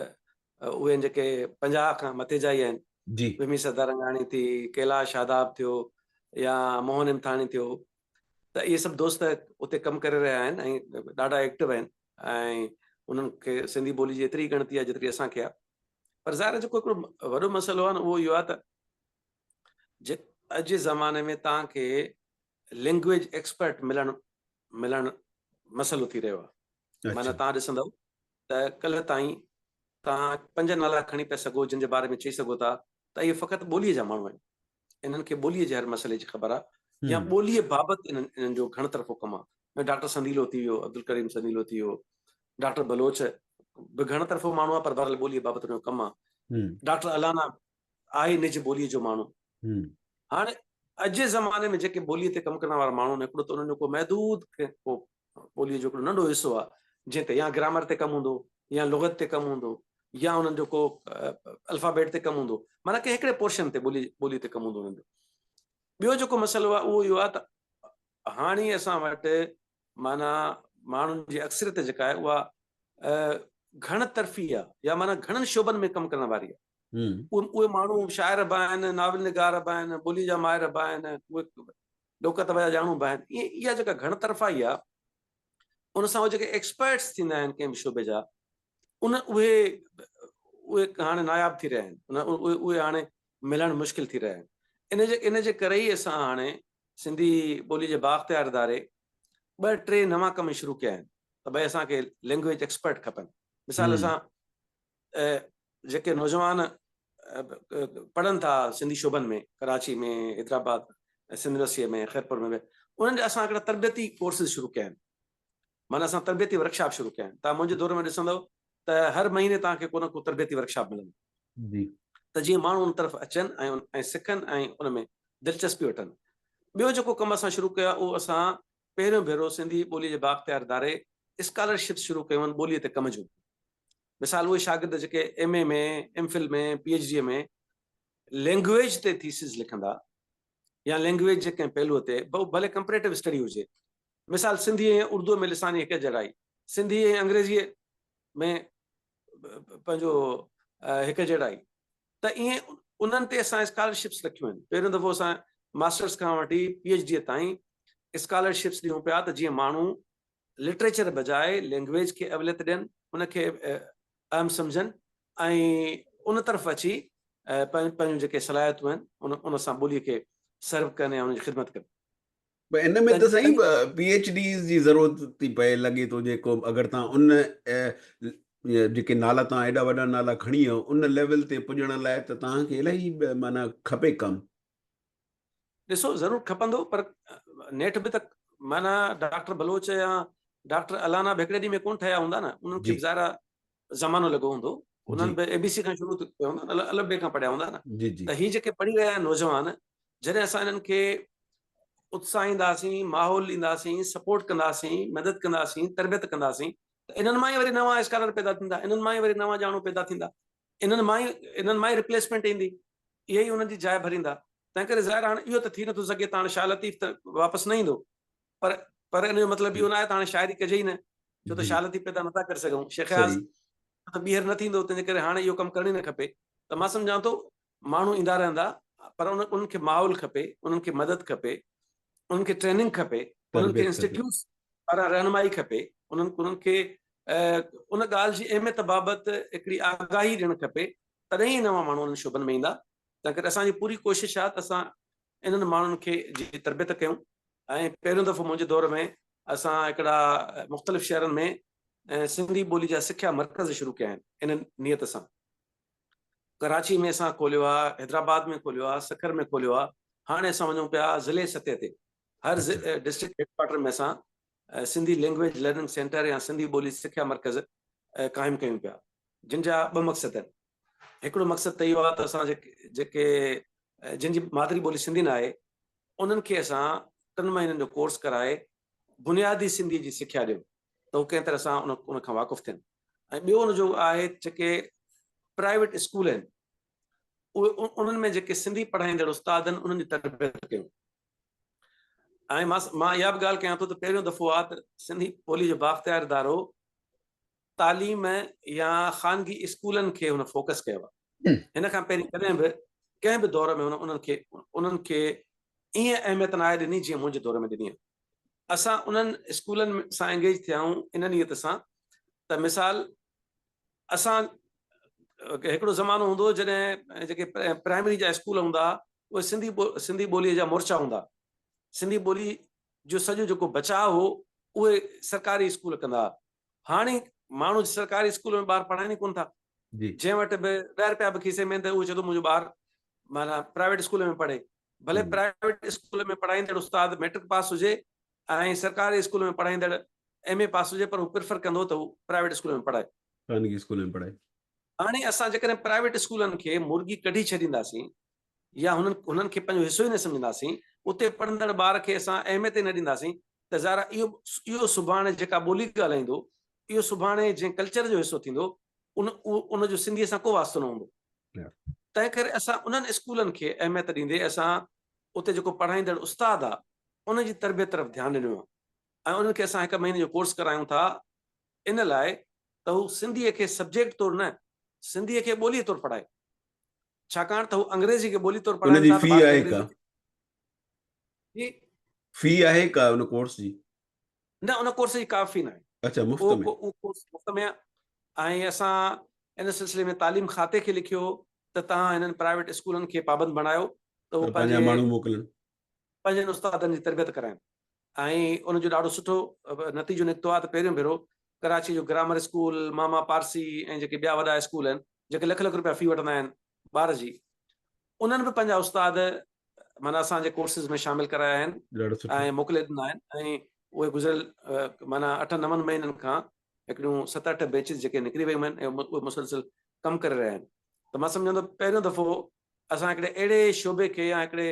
اهي آهن جيڪي 50 کان مٿي جا ئي آهن. جي. ومي سدارنگاڻي ٿي، ڪيلاش شاداب ٿيو يا موهن همٿاڻي ٿيو ته اهي سڀ دوست اتي ڪم ڪري رهيا آهن ۽ ڏاڍا ايڪٽو آهن ۽ انهن کي سنڌي ٻولي جي ايتري ڳڻتي آهي جيتري اسان کي آهي پر ظاهر آهي جيڪو هڪڙو وڏو مسئلو آهي نه اهو اهو آهي ته اڄ جي زماني ۾ توهان کي لينگويج ايڪسپرٽ ملڻ ملڻ مسئلو ٿي رهيو آهي معنيٰ توهان ڏسندؤ ته ڪلهه تائين توهان پنج نالا کڻي پيا سگهو جن جي باري ۾ چئي سگهو ٿا ته اهي فقط ٻوليء جا ماڻهو آهن، انهن کي ٻوليء جي هر مسئلي جي خبر آهي يا ٻوليء بابت انهن انهن جو گهڻ طرفو ڪم آهي. ڊاڪٽر سنديلو ٿي ويو، عبدالڪريم سنديلو ٿي ويو، ڊاڪٽر بلوچ به گهڻ طرفو ماڻهو آهي پر بهرحال ٻوليء بابت ان جو ڪم آهي. ڊاڪٽر الانا آهي نج ٻوليء جو ماڻهو. هاڻي اڄ جي زماني ۾ جيڪي ٻوليء تي ڪم ڪرڻ وارا ماڻهو آهن هڪڙو ته انهن جو ڪو محدود ڪو ٻوليء جو هڪڙو ننڍو حصو آهي جنهن تي يا گرامر تي ڪم هوندو يا لغت تي ڪم هوندو يا انهن جو ڪو الفابيٽ تي ڪم هوندو معنيٰ ڪنهن هڪڙي پورشن تي ٻولي ٻولي تي ڪم هوندو انهن جو. ٻيو جيڪو مسئلو آهي اهو اهو آهي ته هاڻي اسان وٽ معنيٰ ماڻهن جي اڪثريت جيڪا آهي اها گهڻ طرفي آهي يا معنيٰ گهڻن شعبن ۾ ڪم ڪرڻ واري آهي. اهي ماڻهو شاعر به آهن، ناول نگار به آهن، ٻولي جا ماهر به آهن، اهي لوڪ ادب جا ڄاڻو به آهن. ائين اها جيڪا گهڻ طرفائي آهي ان سان اهي جيڪي ايڪسپرٽس ٿيندا آهن ڪنهن به شعبي جا ان اهي اهي هاڻي ناياب ٿي رهيا آهن، اهي اهي هاڻي ملڻ مشڪل ٿي رهيا آهن. ان جي ڪري ئي اسان هاڻي سنڌي ٻولي جي بااختيار اداري ٻه ٽي نوان ڪم شروع ڪيا آهن ته ڀئي اسان کي لينگويج ايڪسپرٽ کپن. مثال اسان جيڪي نوجوان پڙهن ٿا سنڌي شعبن ۾ ڪراچي ۾ حيدرآباد سنڌ يونيورسٽيء ۾ خيرپور ۾ به انهن جا اسان هڪڙا تربيتي ڪورسز شروع ڪيا آهن معنيٰ اسان تربيتي ورڪشاپ شروع ڪيا آهن تان منهنجي دور ۾ ڏسندو ته هر مهيني توهان کي ڪو نه ڪو تربيتي ورڪشاپ ملندو جي ته جيئن ماڻهو ان طرف اچن ۽ ۽ سکن ۽ ان ۾ دلچسپي وٺن ٻيو جيڪو ڪم اسان شروع ڪيو آهي اهو اسان پهريون ڀيرو سنڌي ٻولي جي بااختيار اداري اسڪالرشپس شروع ڪيون آهن ٻوليء تي ڪم جون مثال اهي شاگرد جيڪي M A ۾، M Phil ۾، P H D ۾ language تي ٿيسز لکندا يا لينگويج جي ڪنهن پهلوء تي ڀلي ڪمپريٽو اسٽڊي هجي مثال سنڌي ۽ اردوء ۾ لساني هڪ جهڙائي، سنڌي ۽ انگريزيء ۾ پنهنجو هڪ جهڙائي ته ائين انهن تي اسان اسڪالرشپس رکيون آهن. پهريون دفعو اسان ماسٽرس کان وٺي پي ايڇ ڊي تائين اسڪالرشپس ڏيون پيا ته جيئن ماڻهو لٽريچر بجاء لينگويج کي اوليت ڏين، ان کي اهم سمجهن ۽ ان طرف اچي پنهنجون جيڪي صلاحيتون آهن ان سان ٻولي کي سرو ڪن يا ان جي خدمت ڪن. پر ان ۾ ته سائين پي ايڇ ڊيز جي ضرورت ٿي پئي لڳي ٿو جيڪو اگر تان ان جيڪي نالا تان ايڏا وڏا نالا کڻي آيو ان ليول تي پڄڻ لاء ته تان کي الاهي معنيٰ کپي ڪم. ڏسو ضرور کپندو پر نيٺ به ته معنيٰ ڊاڪٽر بلوچ يا ڊاڪٽر الانا به هڪڙي ڏينهن ۾ ڪونه ٺهيا هوندا نه انهن کي به ظاهر آهي زمانو لڳو هوندو انهن به اي بي سي کان شروع ڪيو هوندو نه الف بي کان پڙهيا هوندا نه ته هي جيڪي پڙهي رهيا آهن نوجوان جڏهن اسان انهن کي اتساهينداسين ماحول ڏينداسين سپورٽ ڪنداسين مدد ڪنداسين تربيت ڪنداسين ته انهن مان ئي وري نوان اسڪالر پيدا ٿيندا انهن مان ئي وري نوان ڄاڻو پيدا ٿيندا انهن مان ئي انهن مان ئي ريپليسمينٽ ايندي اهي ئي انهن جي جاء ڀريندا تنهن ڪري ظاهر هاڻي اهو ته ٿي نٿو سگهي ته هاڻي شاهه لطيف ته واپس نه ايندو پر پر ان جو مطلب اهو نه آهي ته هاڻي شاعري ڪجي ئي نه ڇو ته شاهه لطيف پيدا نٿا ڪري سگهون شيخ اياز ته ٻيهر نه ٿيندو تنهن جي ڪري هاڻي اهو ڪم ڪرڻ ئي نه کپي ته مان سمجهان ٿو ماڻهو ايندا رهندا پر ان انهن کي ماحول کپي انهن کي مدد کپي انهن کي ٽريننگ کپي انهن کي انسٽيٽيوٽس پاران رهنمائي کپي انهن انهن کي ان ڳالهه جي اهميت بابت هڪڙي آگاهي ڏيڻ کپي تڏهن ئي نوان ماڻهو انهن شعبن ۾ ايندا. تنهن ڪري اسان جي پوري ڪوشش آهي ته اسان انهن ماڻهن کي جي تربيت ڪيون ۽ پهريون دفعو منهنجي دور ۾ اسان هڪڙا مختلف شهرن ۾ سنڌي ٻولي جا سکيا مرڪز شروع ڪيا آهن ان نيت سان. ڪراچي ۾ اسان کوليو آهي، حيدرآباد ۾ کوليو آهي، سکر ۾ کوليو آهي، هاڻي اسان وڃون پيا ضلعي سطح تي هر ڊسٽرڪٽ هيڊ ڪوارٽر ۾ اسان سنڌي لينگويج لرننگ سينٽر يا سنڌي ٻولي سکيا مرڪز قائم ڪيون پيا جن جا ٻه مقصد آهن هڪڙو مقصد ته اهو آهي ته اسان جيڪي جن جي مادري ٻولي سنڌي نه آهي انهن کي اسان ٽن مهينن جو ڪورس ڪرائي بنيادي سنڌي جي سکيا ڏيون ته هو ڪنهن طرح سان ان کان واقف ٿين ۽ ٻيو ان جو آهي جيڪي پرائيويٽ اسڪول آهن اهي انهن ۾ جيڪي سنڌي پڙهائيندڙ استاد آهن انهن جي تربيت ڪيون ۽ مان مان اها به ڳالهه ڪيان ٿو ته پهريون دفعو آهي ته سنڌي ٻولي جو بااختيار ادارو تعليم يا خانگي اسڪولن کي هن فوڪس ڪيو آهي. هن کان پهرين ڪڏهن به ڪنهن به دور ۾ هن انهن کي انهن کي ائين اهميت ناهي ڏني جيئن منهنجي دور ۾ ڏني آهي. اسان انهن اسڪولن سان انگيج ٿيا آهيون ان نيت سان ته مثال اسان هڪڙو زمانو هوندو هو جڏهن جيڪي پرائمري جا اسڪول هوندا هئا اهي سنڌي سنڌي ٻوليء جا مورچا هوندا. سنڌي ٻولي جو سڄو جيڪو بچاء هو اهي سرڪاري اسڪول ڪندا ها. هاڻي ماڻهو سرڪاري اسڪول ۾ ٻار پڙهائين ئي ڪونه ٿا. جنهن وٽ به 10 رپيا به کيسي ۾ آهن ته اهو چئي ٿو منهنجو ٻار معنيٰ پرائيويٽ اسڪول ۾ پڙهي. ڀلي پرائيويٽ اسڪول ۾ پڙهائيندڙ استاد ميٽرڪ پاس هجي ۽ سرڪاري اسڪول ۾ پڙهائيندڙ ايم اي پاس هجي پر هو پريفر ڪندو ته هو پرائيويٽ اسڪول ۾ پڙهائي. خانگي اسڪول ۾ پڙهائي. هاڻي اسان جيڪڏهن پرائيويٽ اسڪولن کي مرغي ڪڍي ڇڏينداسين يا هنن هنن کي پنهنجو حصو ئي نه سمجهنداسين، اتي پڙهندڙ ٻار کي اسان اهميت ئي نه ڏينداسين ته ظاهر آهي اهو اهو سڀاڻي جيڪا ٻولي ڳالهائيندو، اهو سڀاڻي جنهن ڪلچر جو حصو ٿيندو، ان ان جو سنڌيء سان ڪو واسطو نه هوندو. تنهن ڪري اسان انهن اسڪولن کي اهميت ڏيندي اسان اتي جيڪو پڙهائيندڙ استاد آهي، ان جي تربيت طرف ڌيان ڏنو آهي ۽ انهن کي اسان هڪ مهيني جو ڪورس ڪرايون ٿا ان لاء ته هو سنڌيء کي سبجيڪٽ طور نه، سنڌيء کي ٻوليء طور پڙهائي. ڇاڪاڻ ته هو انگريزي کي ٻولي طور ان پڙهائن جي ٿا ته في ٻار کي آهي ڪا؟ انگريزي جي. في آهي ڪا ان ڪورس جي؟ نه ان ڪورس جي ڪا في ناهي. اڇا مفت ۾. اهو ڪورس مفت ۾ آهي ۽ اسان ان سلسلي ۾ تعليم کاتي کي لکيو ته توهان هنن پرائيويٽ اسڪولن کي پابند بڻايو ته هو ته پنهنجا ماڻهو موڪلن. پنهنجن استادن جي تربيت ڪرائن ۽ ان جو ڏاڍو سٺو نتيجو نڪتو آهي ته پهريون ڀيرو ڪراچي جو گرامر اسڪول، ماما پارسي ۽ جيڪي ٻيا وڏا اسڪول آهن جيڪي لک لک روپيا في وٺندا آهن ٻار جي انهن به پنهنجا استاد معنيٰ اسان جي ڪورسز ۾ شامل ڪرايا آهن ۽ موڪلي ڏنا آهن ۽ اهي گذريل معنيٰ اٺن نون مهينن کان هڪڙيون ست اٺ بيچز جيڪي نڪري ويون آهن ۽ اهي مسلسل ڪم ڪري رهيا آهن ته مان سمجهان ٿو پهريون دفعو اسان هڪڙي اهڙي شعبي کي يا هڪڙي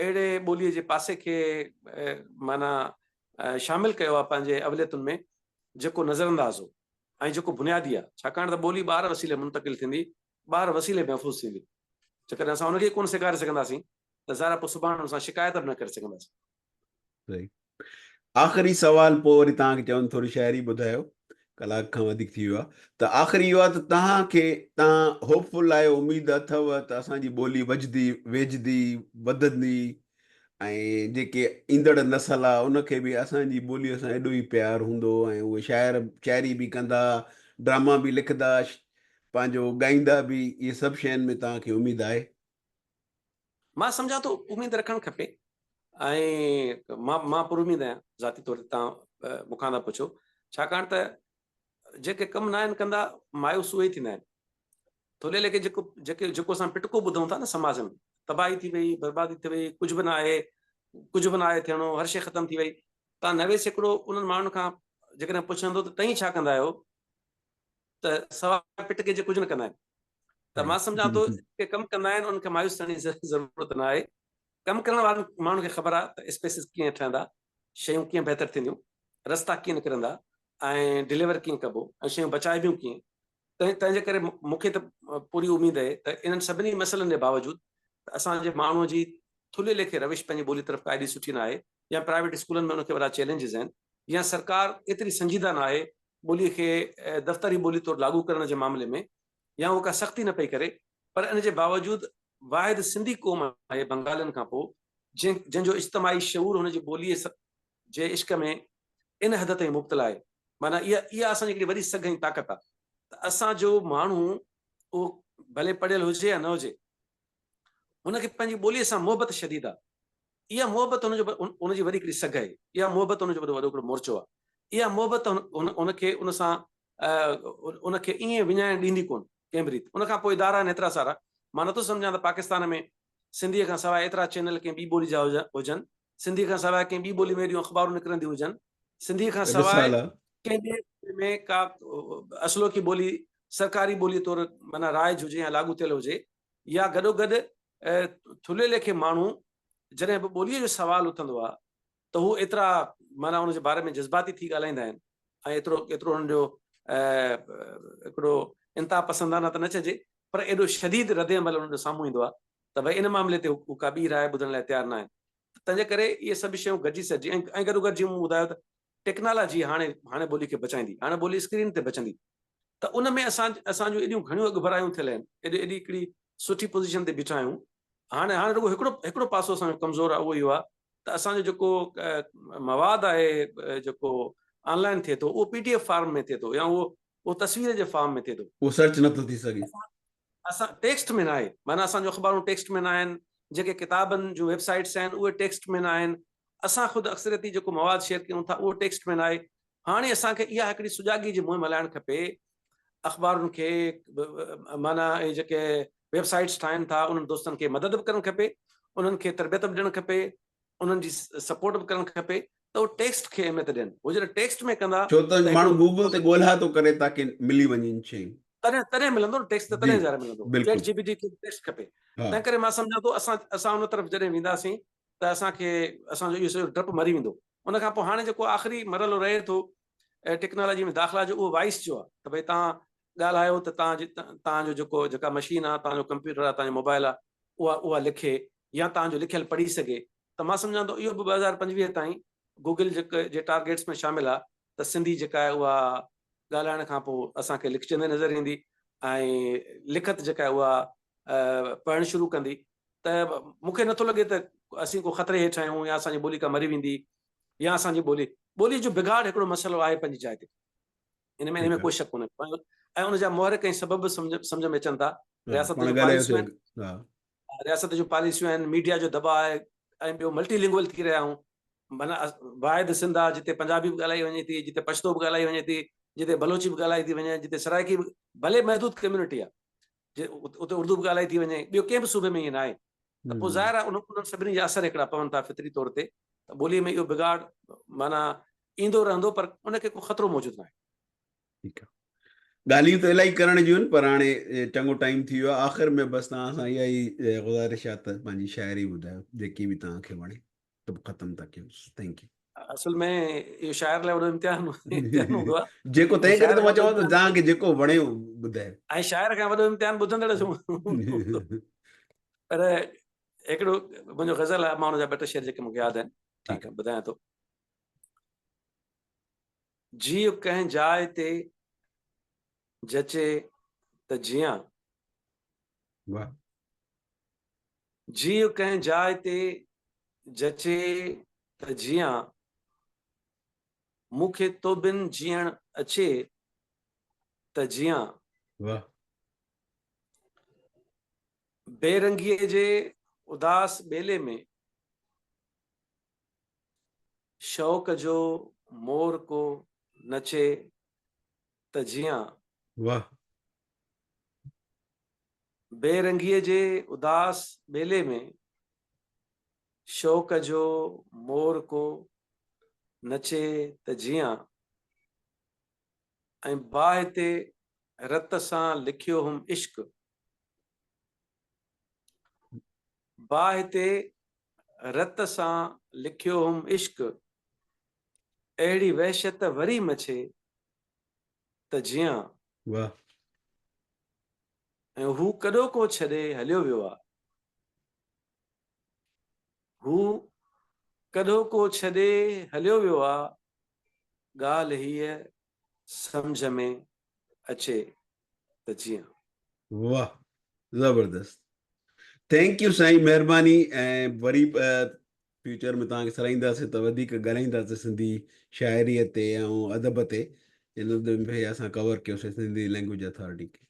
اهڙي ٻوليء جي پاسي کي معنيٰ شامل ڪيو آهي پنهنجي اوليتن ۾ جيڪو نظرانداز هو ۽ جيڪو بنيادي آهي ڇاڪاڻ ته ٻولي ٻار وسيلي منتقل ٿيندي، ٻار وسيلي محفوظ ٿيندي. جيڪڏهن اسان ان کي ئي ڪونه سيکاري سگهنداسين ته ظاهر آهي پوء سڀاڻ ان سان شڪايت به نه ڪري سگهنداسين. صحيح. آخري سوال پوء وري توهان کي چوندم ٿوري شاعري ٻڌايو ڪلاڪ کان وڌيڪ ٿي ويو آهي ته آخري اهو آهي ته توهان کي توهان هوپ فل آهيو اميد اٿو ته اسان جي ٻولي وجهدي ويجهدي وڌندي ۽ جيڪي ايندڙ نسل آ ان کي به اسان جي ٻوليء سان ايڏو ئي پيار هوندو ۽ اهي شاعر شاعري به ڪندا، ڊراما به لکندا، پنهنجو ڳائيندا به، اهي سڀ شين ۾ توهان کي اميد آهي؟ مان سمجهان ٿو اميد رکڻ کپي ۽ مان مان پر اميد آهيان ذاتي طور تي توهان مون کان ٿا پڇو ڇاڪاڻ ته جيڪي ڪم ناهن ڪندا مايوس اهي ئي ٿيندا آهن. ٿلهي ليکي جيڪو جيڪي جيڪو اسان پٽڪو ٻڌون ٿا نه سماج ۾ تباهي ٿي وئي بربادي ٿي وئي ڪجهه به نه آهي ڪجهه به نه آهي ٿيڻو هر شيء ختم ٿي وئي تان 90% انهن ماڻهن کان جيڪڏهن پڇندو ته تئين ڇا ڪندا آهيو ته سوا پٽڪي جي ڪجهه نه ڪندا آهن ته مان سمجهان ٿو جيڪي ڪم ڪندا آهن انهن کي مايوس ٿيڻ جي ضرورت نه آهي ڪم ڪرڻ وارن ماڻهن کي خبر آهي ته اسپيسز ڪيئن ٺهندا شيون ڪيئن بهتر ٿينديون رستا ڪيئن نڪرندا ۽ ڊليور ڪيئن ڪبو ۽ شيون بچائبيون ڪيئن تنهن جي ڪري مون کي ته پوري اميد آهي ته انهن سڀني مسئلن جي باوجود ته اسان جي ماڻهوء جي ٿلهي ليکي روش پنهنجي ٻولي طرف ڪا ايڏي سٺي نه آهي يا پرائيويٽ اسڪولن ۾ ان کي وڏا چئلينجز آهن يا سرڪار ايتري سنجيده نه آهي ٻولي کي دفتري ٻولي طور لاڳو ڪرڻ جي معاملي ۾ يا هو ڪا سختي نه پئي ڪري پر ان جي باوجود واحد سنڌي قوم آهي بنگالين کان پوء جنهن جو اجتماعي شعور هن جي ٻوليء جي عشق ۾ ان حد تائين مبتلا آهي معنيٰ اها اها اسان جي هڪڙي وڏي سگهه ۽ طاقت آهي ته اسان جو ماڻهو اهو ڀلي پڙهيل هجي يا نه هجي هن کي پنهنجي ٻوليء سان محبت شديد آهي اها محبت هن جو ان جي وڏي هڪڙي سگهه آهي اها محبت هن جو وڏو وڏو هڪڙو مورچو آهي اها محبت هن هن کي ان سان ان کي ائين وڃائڻ ڏيندي ڪونه ڪنهن به ريت ان کان پوء ادارا آهن ايترا سارا مان نٿو سمجهان ته پاڪستان ۾ سنڌيء کان سواء ايترا چينل ڪنهن ٻي ٻولي جا هجن سنڌيء کان سواء ڪنهن ٻي ٻولي ۾ ايڏيون اخبارون نڪرنديون هجن، سنڌيء کان سواء ڪنهن ٻي ٻولي ۾ ڪا اصلوڪي ٻولي سرڪاري ٻوليء طور معنيٰ رائج هجي يا لاڳو ٿيل هجي يا گڏوگڏ ٿلهي ليکي ماڻهو جڏهن به ٻوليء جو سوال اٿندو آهي ته هو ايترا معنيٰ ان جي باري ۾ جذباتي ٿي ڳالهائيندا آهن ۽ ايترو ايترو انهن جو هڪڙو انتها پسندانه ته نه چئجي پر ايڏو شديد رد عمل انهن جو سامهون ايندو آهي ته ڀئي ان معاملي تي هو ڪا ٻي راء ٻڌڻ لاء تيار ناهن تنهنجي ڪري اهي سڀ شيون گڏجي سڏجي ۽ گڏوگڏ جيئن مون ٻڌايو ته ٽيڪنالاجي هاڻي هاڻي ٻولي کي بچائيندي هاڻي ٻولي اسڪرين تي بچندي ته ان ۾ اسان اسان جون ايڏيون گهڻيون اڳڀرايون ٿيل آهن ايڏي ايڏي هڪڙي سٺي پوزيشن تي بيٺا آهيون هاڻي هاڻي رڳو هڪڙو هڪڙو پاسو اسان جو ڪمزور آهي اهو اهو آهي ته اسان جو جيڪو مواد آهي جيڪو آن لائن ٿئي ٿو اهو پي ڊي ايف فارم ۾ ٿئي ٿو يا اهو اهو تصوير جي فارم ۾ ٿئي ٿو اهو سرچ نٿو ٿي سگهي اسان ٽيڪسٽ ۾ ناهي معنيٰ اسان جون اخبارون ٽيڪسٽ ۾ ناهن جيڪي ڪتابن جون ويب سائيٽس آهن اهي ٽيڪسٽ ۾ ناهن اسان خود اڪثريتي جيڪو مواد شيئر ڪيون ٿا اهو ٽيڪسٽ ۾ ناهي هاڻي اسان کي اها هڪڙي سجاڳي جي مهم هلائڻ کپي اخبارن کي معنيٰ اهي جيڪي ويب سائيٽس ٺاهن ٿا انهن دوستن کي مدد به ڪرڻ کپي انهن کي تربيت به ڏيڻ کپي انهن جي سپورٽ به ڪرڻ کپي ته هو ٽيڪسٽ کي اهميت ڏين. هو جڏهن ٽيڪسٽ ۾ ڪندا ڇو ته ماڻهو گوگل تي ڳولها ٿو ڪري تاڪي ملي وڃن شيون. تڏهن تڏهن ملندو نه ٽيڪسٽ ته تڏهن ظاهر ملندو. چيٽ جي پي ٽي کي به ٽيڪسٽ کپي. تنهن ڪري مان سمجهان ٿو اسان اسان ان طرف جڏهن وينداسين ته اسان کي اسان جو اهو سڄو ڊپ مري ويندو. ان کان پوء هاڻي جيڪو آخري مرحلو رهي ٿو ٽيڪنالاجي ۾ داخلا جو اهو وائس جو آهي ته ڀئي توهان ڳالهايو ته توهان جي توهان جو جيڪو جيڪا مشين آهي توهان جو ڪمپيوٽر آهي توهان جو موبائل آهي اها اها لکي يا توهان جو لکيل پڙهي سگهي ته مان سمجهان ٿو اهو به 2025 تائين گوگل جي ٽارگيٽس ۾ شامل آهي ته سنڌي جيڪا آهي اها ڳالهائڻ کان پوء اسان کي لکجندي نظر ايندي ۽ لکت جيڪا آهي اها پڙهڻ شروع ڪندي ته مون کي نٿو لڳي ته اسين ڪو خطري هيٺ آهيون يا اسان جي ٻولي ڪا مري ويندي يا اسان جي ٻولي ٻولي جو بگاڙ هڪڙو مسئلو آهي پنهنجي جاء تي ان ۾ ان ۾ ڪو شڪ ڪونهي ۽ ان جا محرڪ ۽ سبب به سمجهه ۾ اچن ٿا رياست جون پاليسيون آهن رياست جون پاليسيون آهن ميڊيا جو دٻاء آهي ۽ ٻيو ملٽي لنگول ٿي رهيا آهيون معنيٰ واحد سنڌ آهي جتي پنجابي به ڳالهائي وڃي ٿي جتي پشتو به ڳالهائي وڃي ٿي جتي بلوچي به ڳالهائي ٿي وڃي جتي سرائڪي به ڀلي محدود ڪميونٽي آهي اتي اردو به ڳالهائي ٿي وڃي ٻيو ڪنهن به صوبي ۾ ائين نه آهي ته پوء ظاهر آهي انهن سڀني جا اثر هڪڙا پون ٿا فطري طور تي ته ٻوليء ۾ اهو بگاڙ معنيٰ ايندو رهندو پر ان کي ڪو خطرو موجود ناهي. ٺيڪ آ ڳالهيون ته الاهي ڪرڻ جون آهن پر هاڻي چڱو ٽائيم ٿي ويو آهي آخر ۾ بس توهان سان اها ئي گذارش آهي ته پنهنجي شاعري ٻڌايو جيڪي به توهان کي وڻي ته پوء ختم ٿا ڪيون thank you. اصل ۾ اهو شاعر لاء وڏو امتحان امتحان هوندو آهي. جيڪو تنهن ڪري ته مان چوان ٿو توهان کي جيڪو وڻي ٻڌايو. ۽ شاعر کان وڏو امتحان ٻڌندڙ جو هوندو پر هڪڙو منهنجو غزل آهي مان ان جا ٻه ٽي شعر جيڪي مون کي ياد آهن توهان کي ٻڌايان ٿو. جيء ڪنهن جاء تي جچي ته جيان. واھ. جيء ڪنهن جاء تي جچي ته جيان، مون کي تو بن جيئڻ اچي ته جيان. واھ. بي رنگيء جي اداس ٻيلي ۾، شوق جو مور ڪو نچي ته جيان. واھ. بي رنگيء جي اداس ٻيلي ۾، شوق جو مور ڪو نچي ته جيان. ۽ باهه تي رت سان لکيو هوم عشق. باهه تي رت سان لکيو هوم عشق. اهڙي وحشت وري مڇي ته جيان. واھ. ۽ هو ڪڏهوڪو ڇڏي هليو ويو آ. هو ڪڏهوڪو ڇڏي هليو ويو آ. ڳالهه هيء سمجهه ۾ اچي ته جيئن. واھ زبردست thank you سائين مهرباني ۽ وري فيوچر ۾ توهان کي سرائينداسين ته وڌيڪ ڳالهائينداسين سنڌي شاعري تي ۽ ادب تي ان دفعي اسان ڪور ڪيوسين سنڌي لينگويج اٿارٽي کي.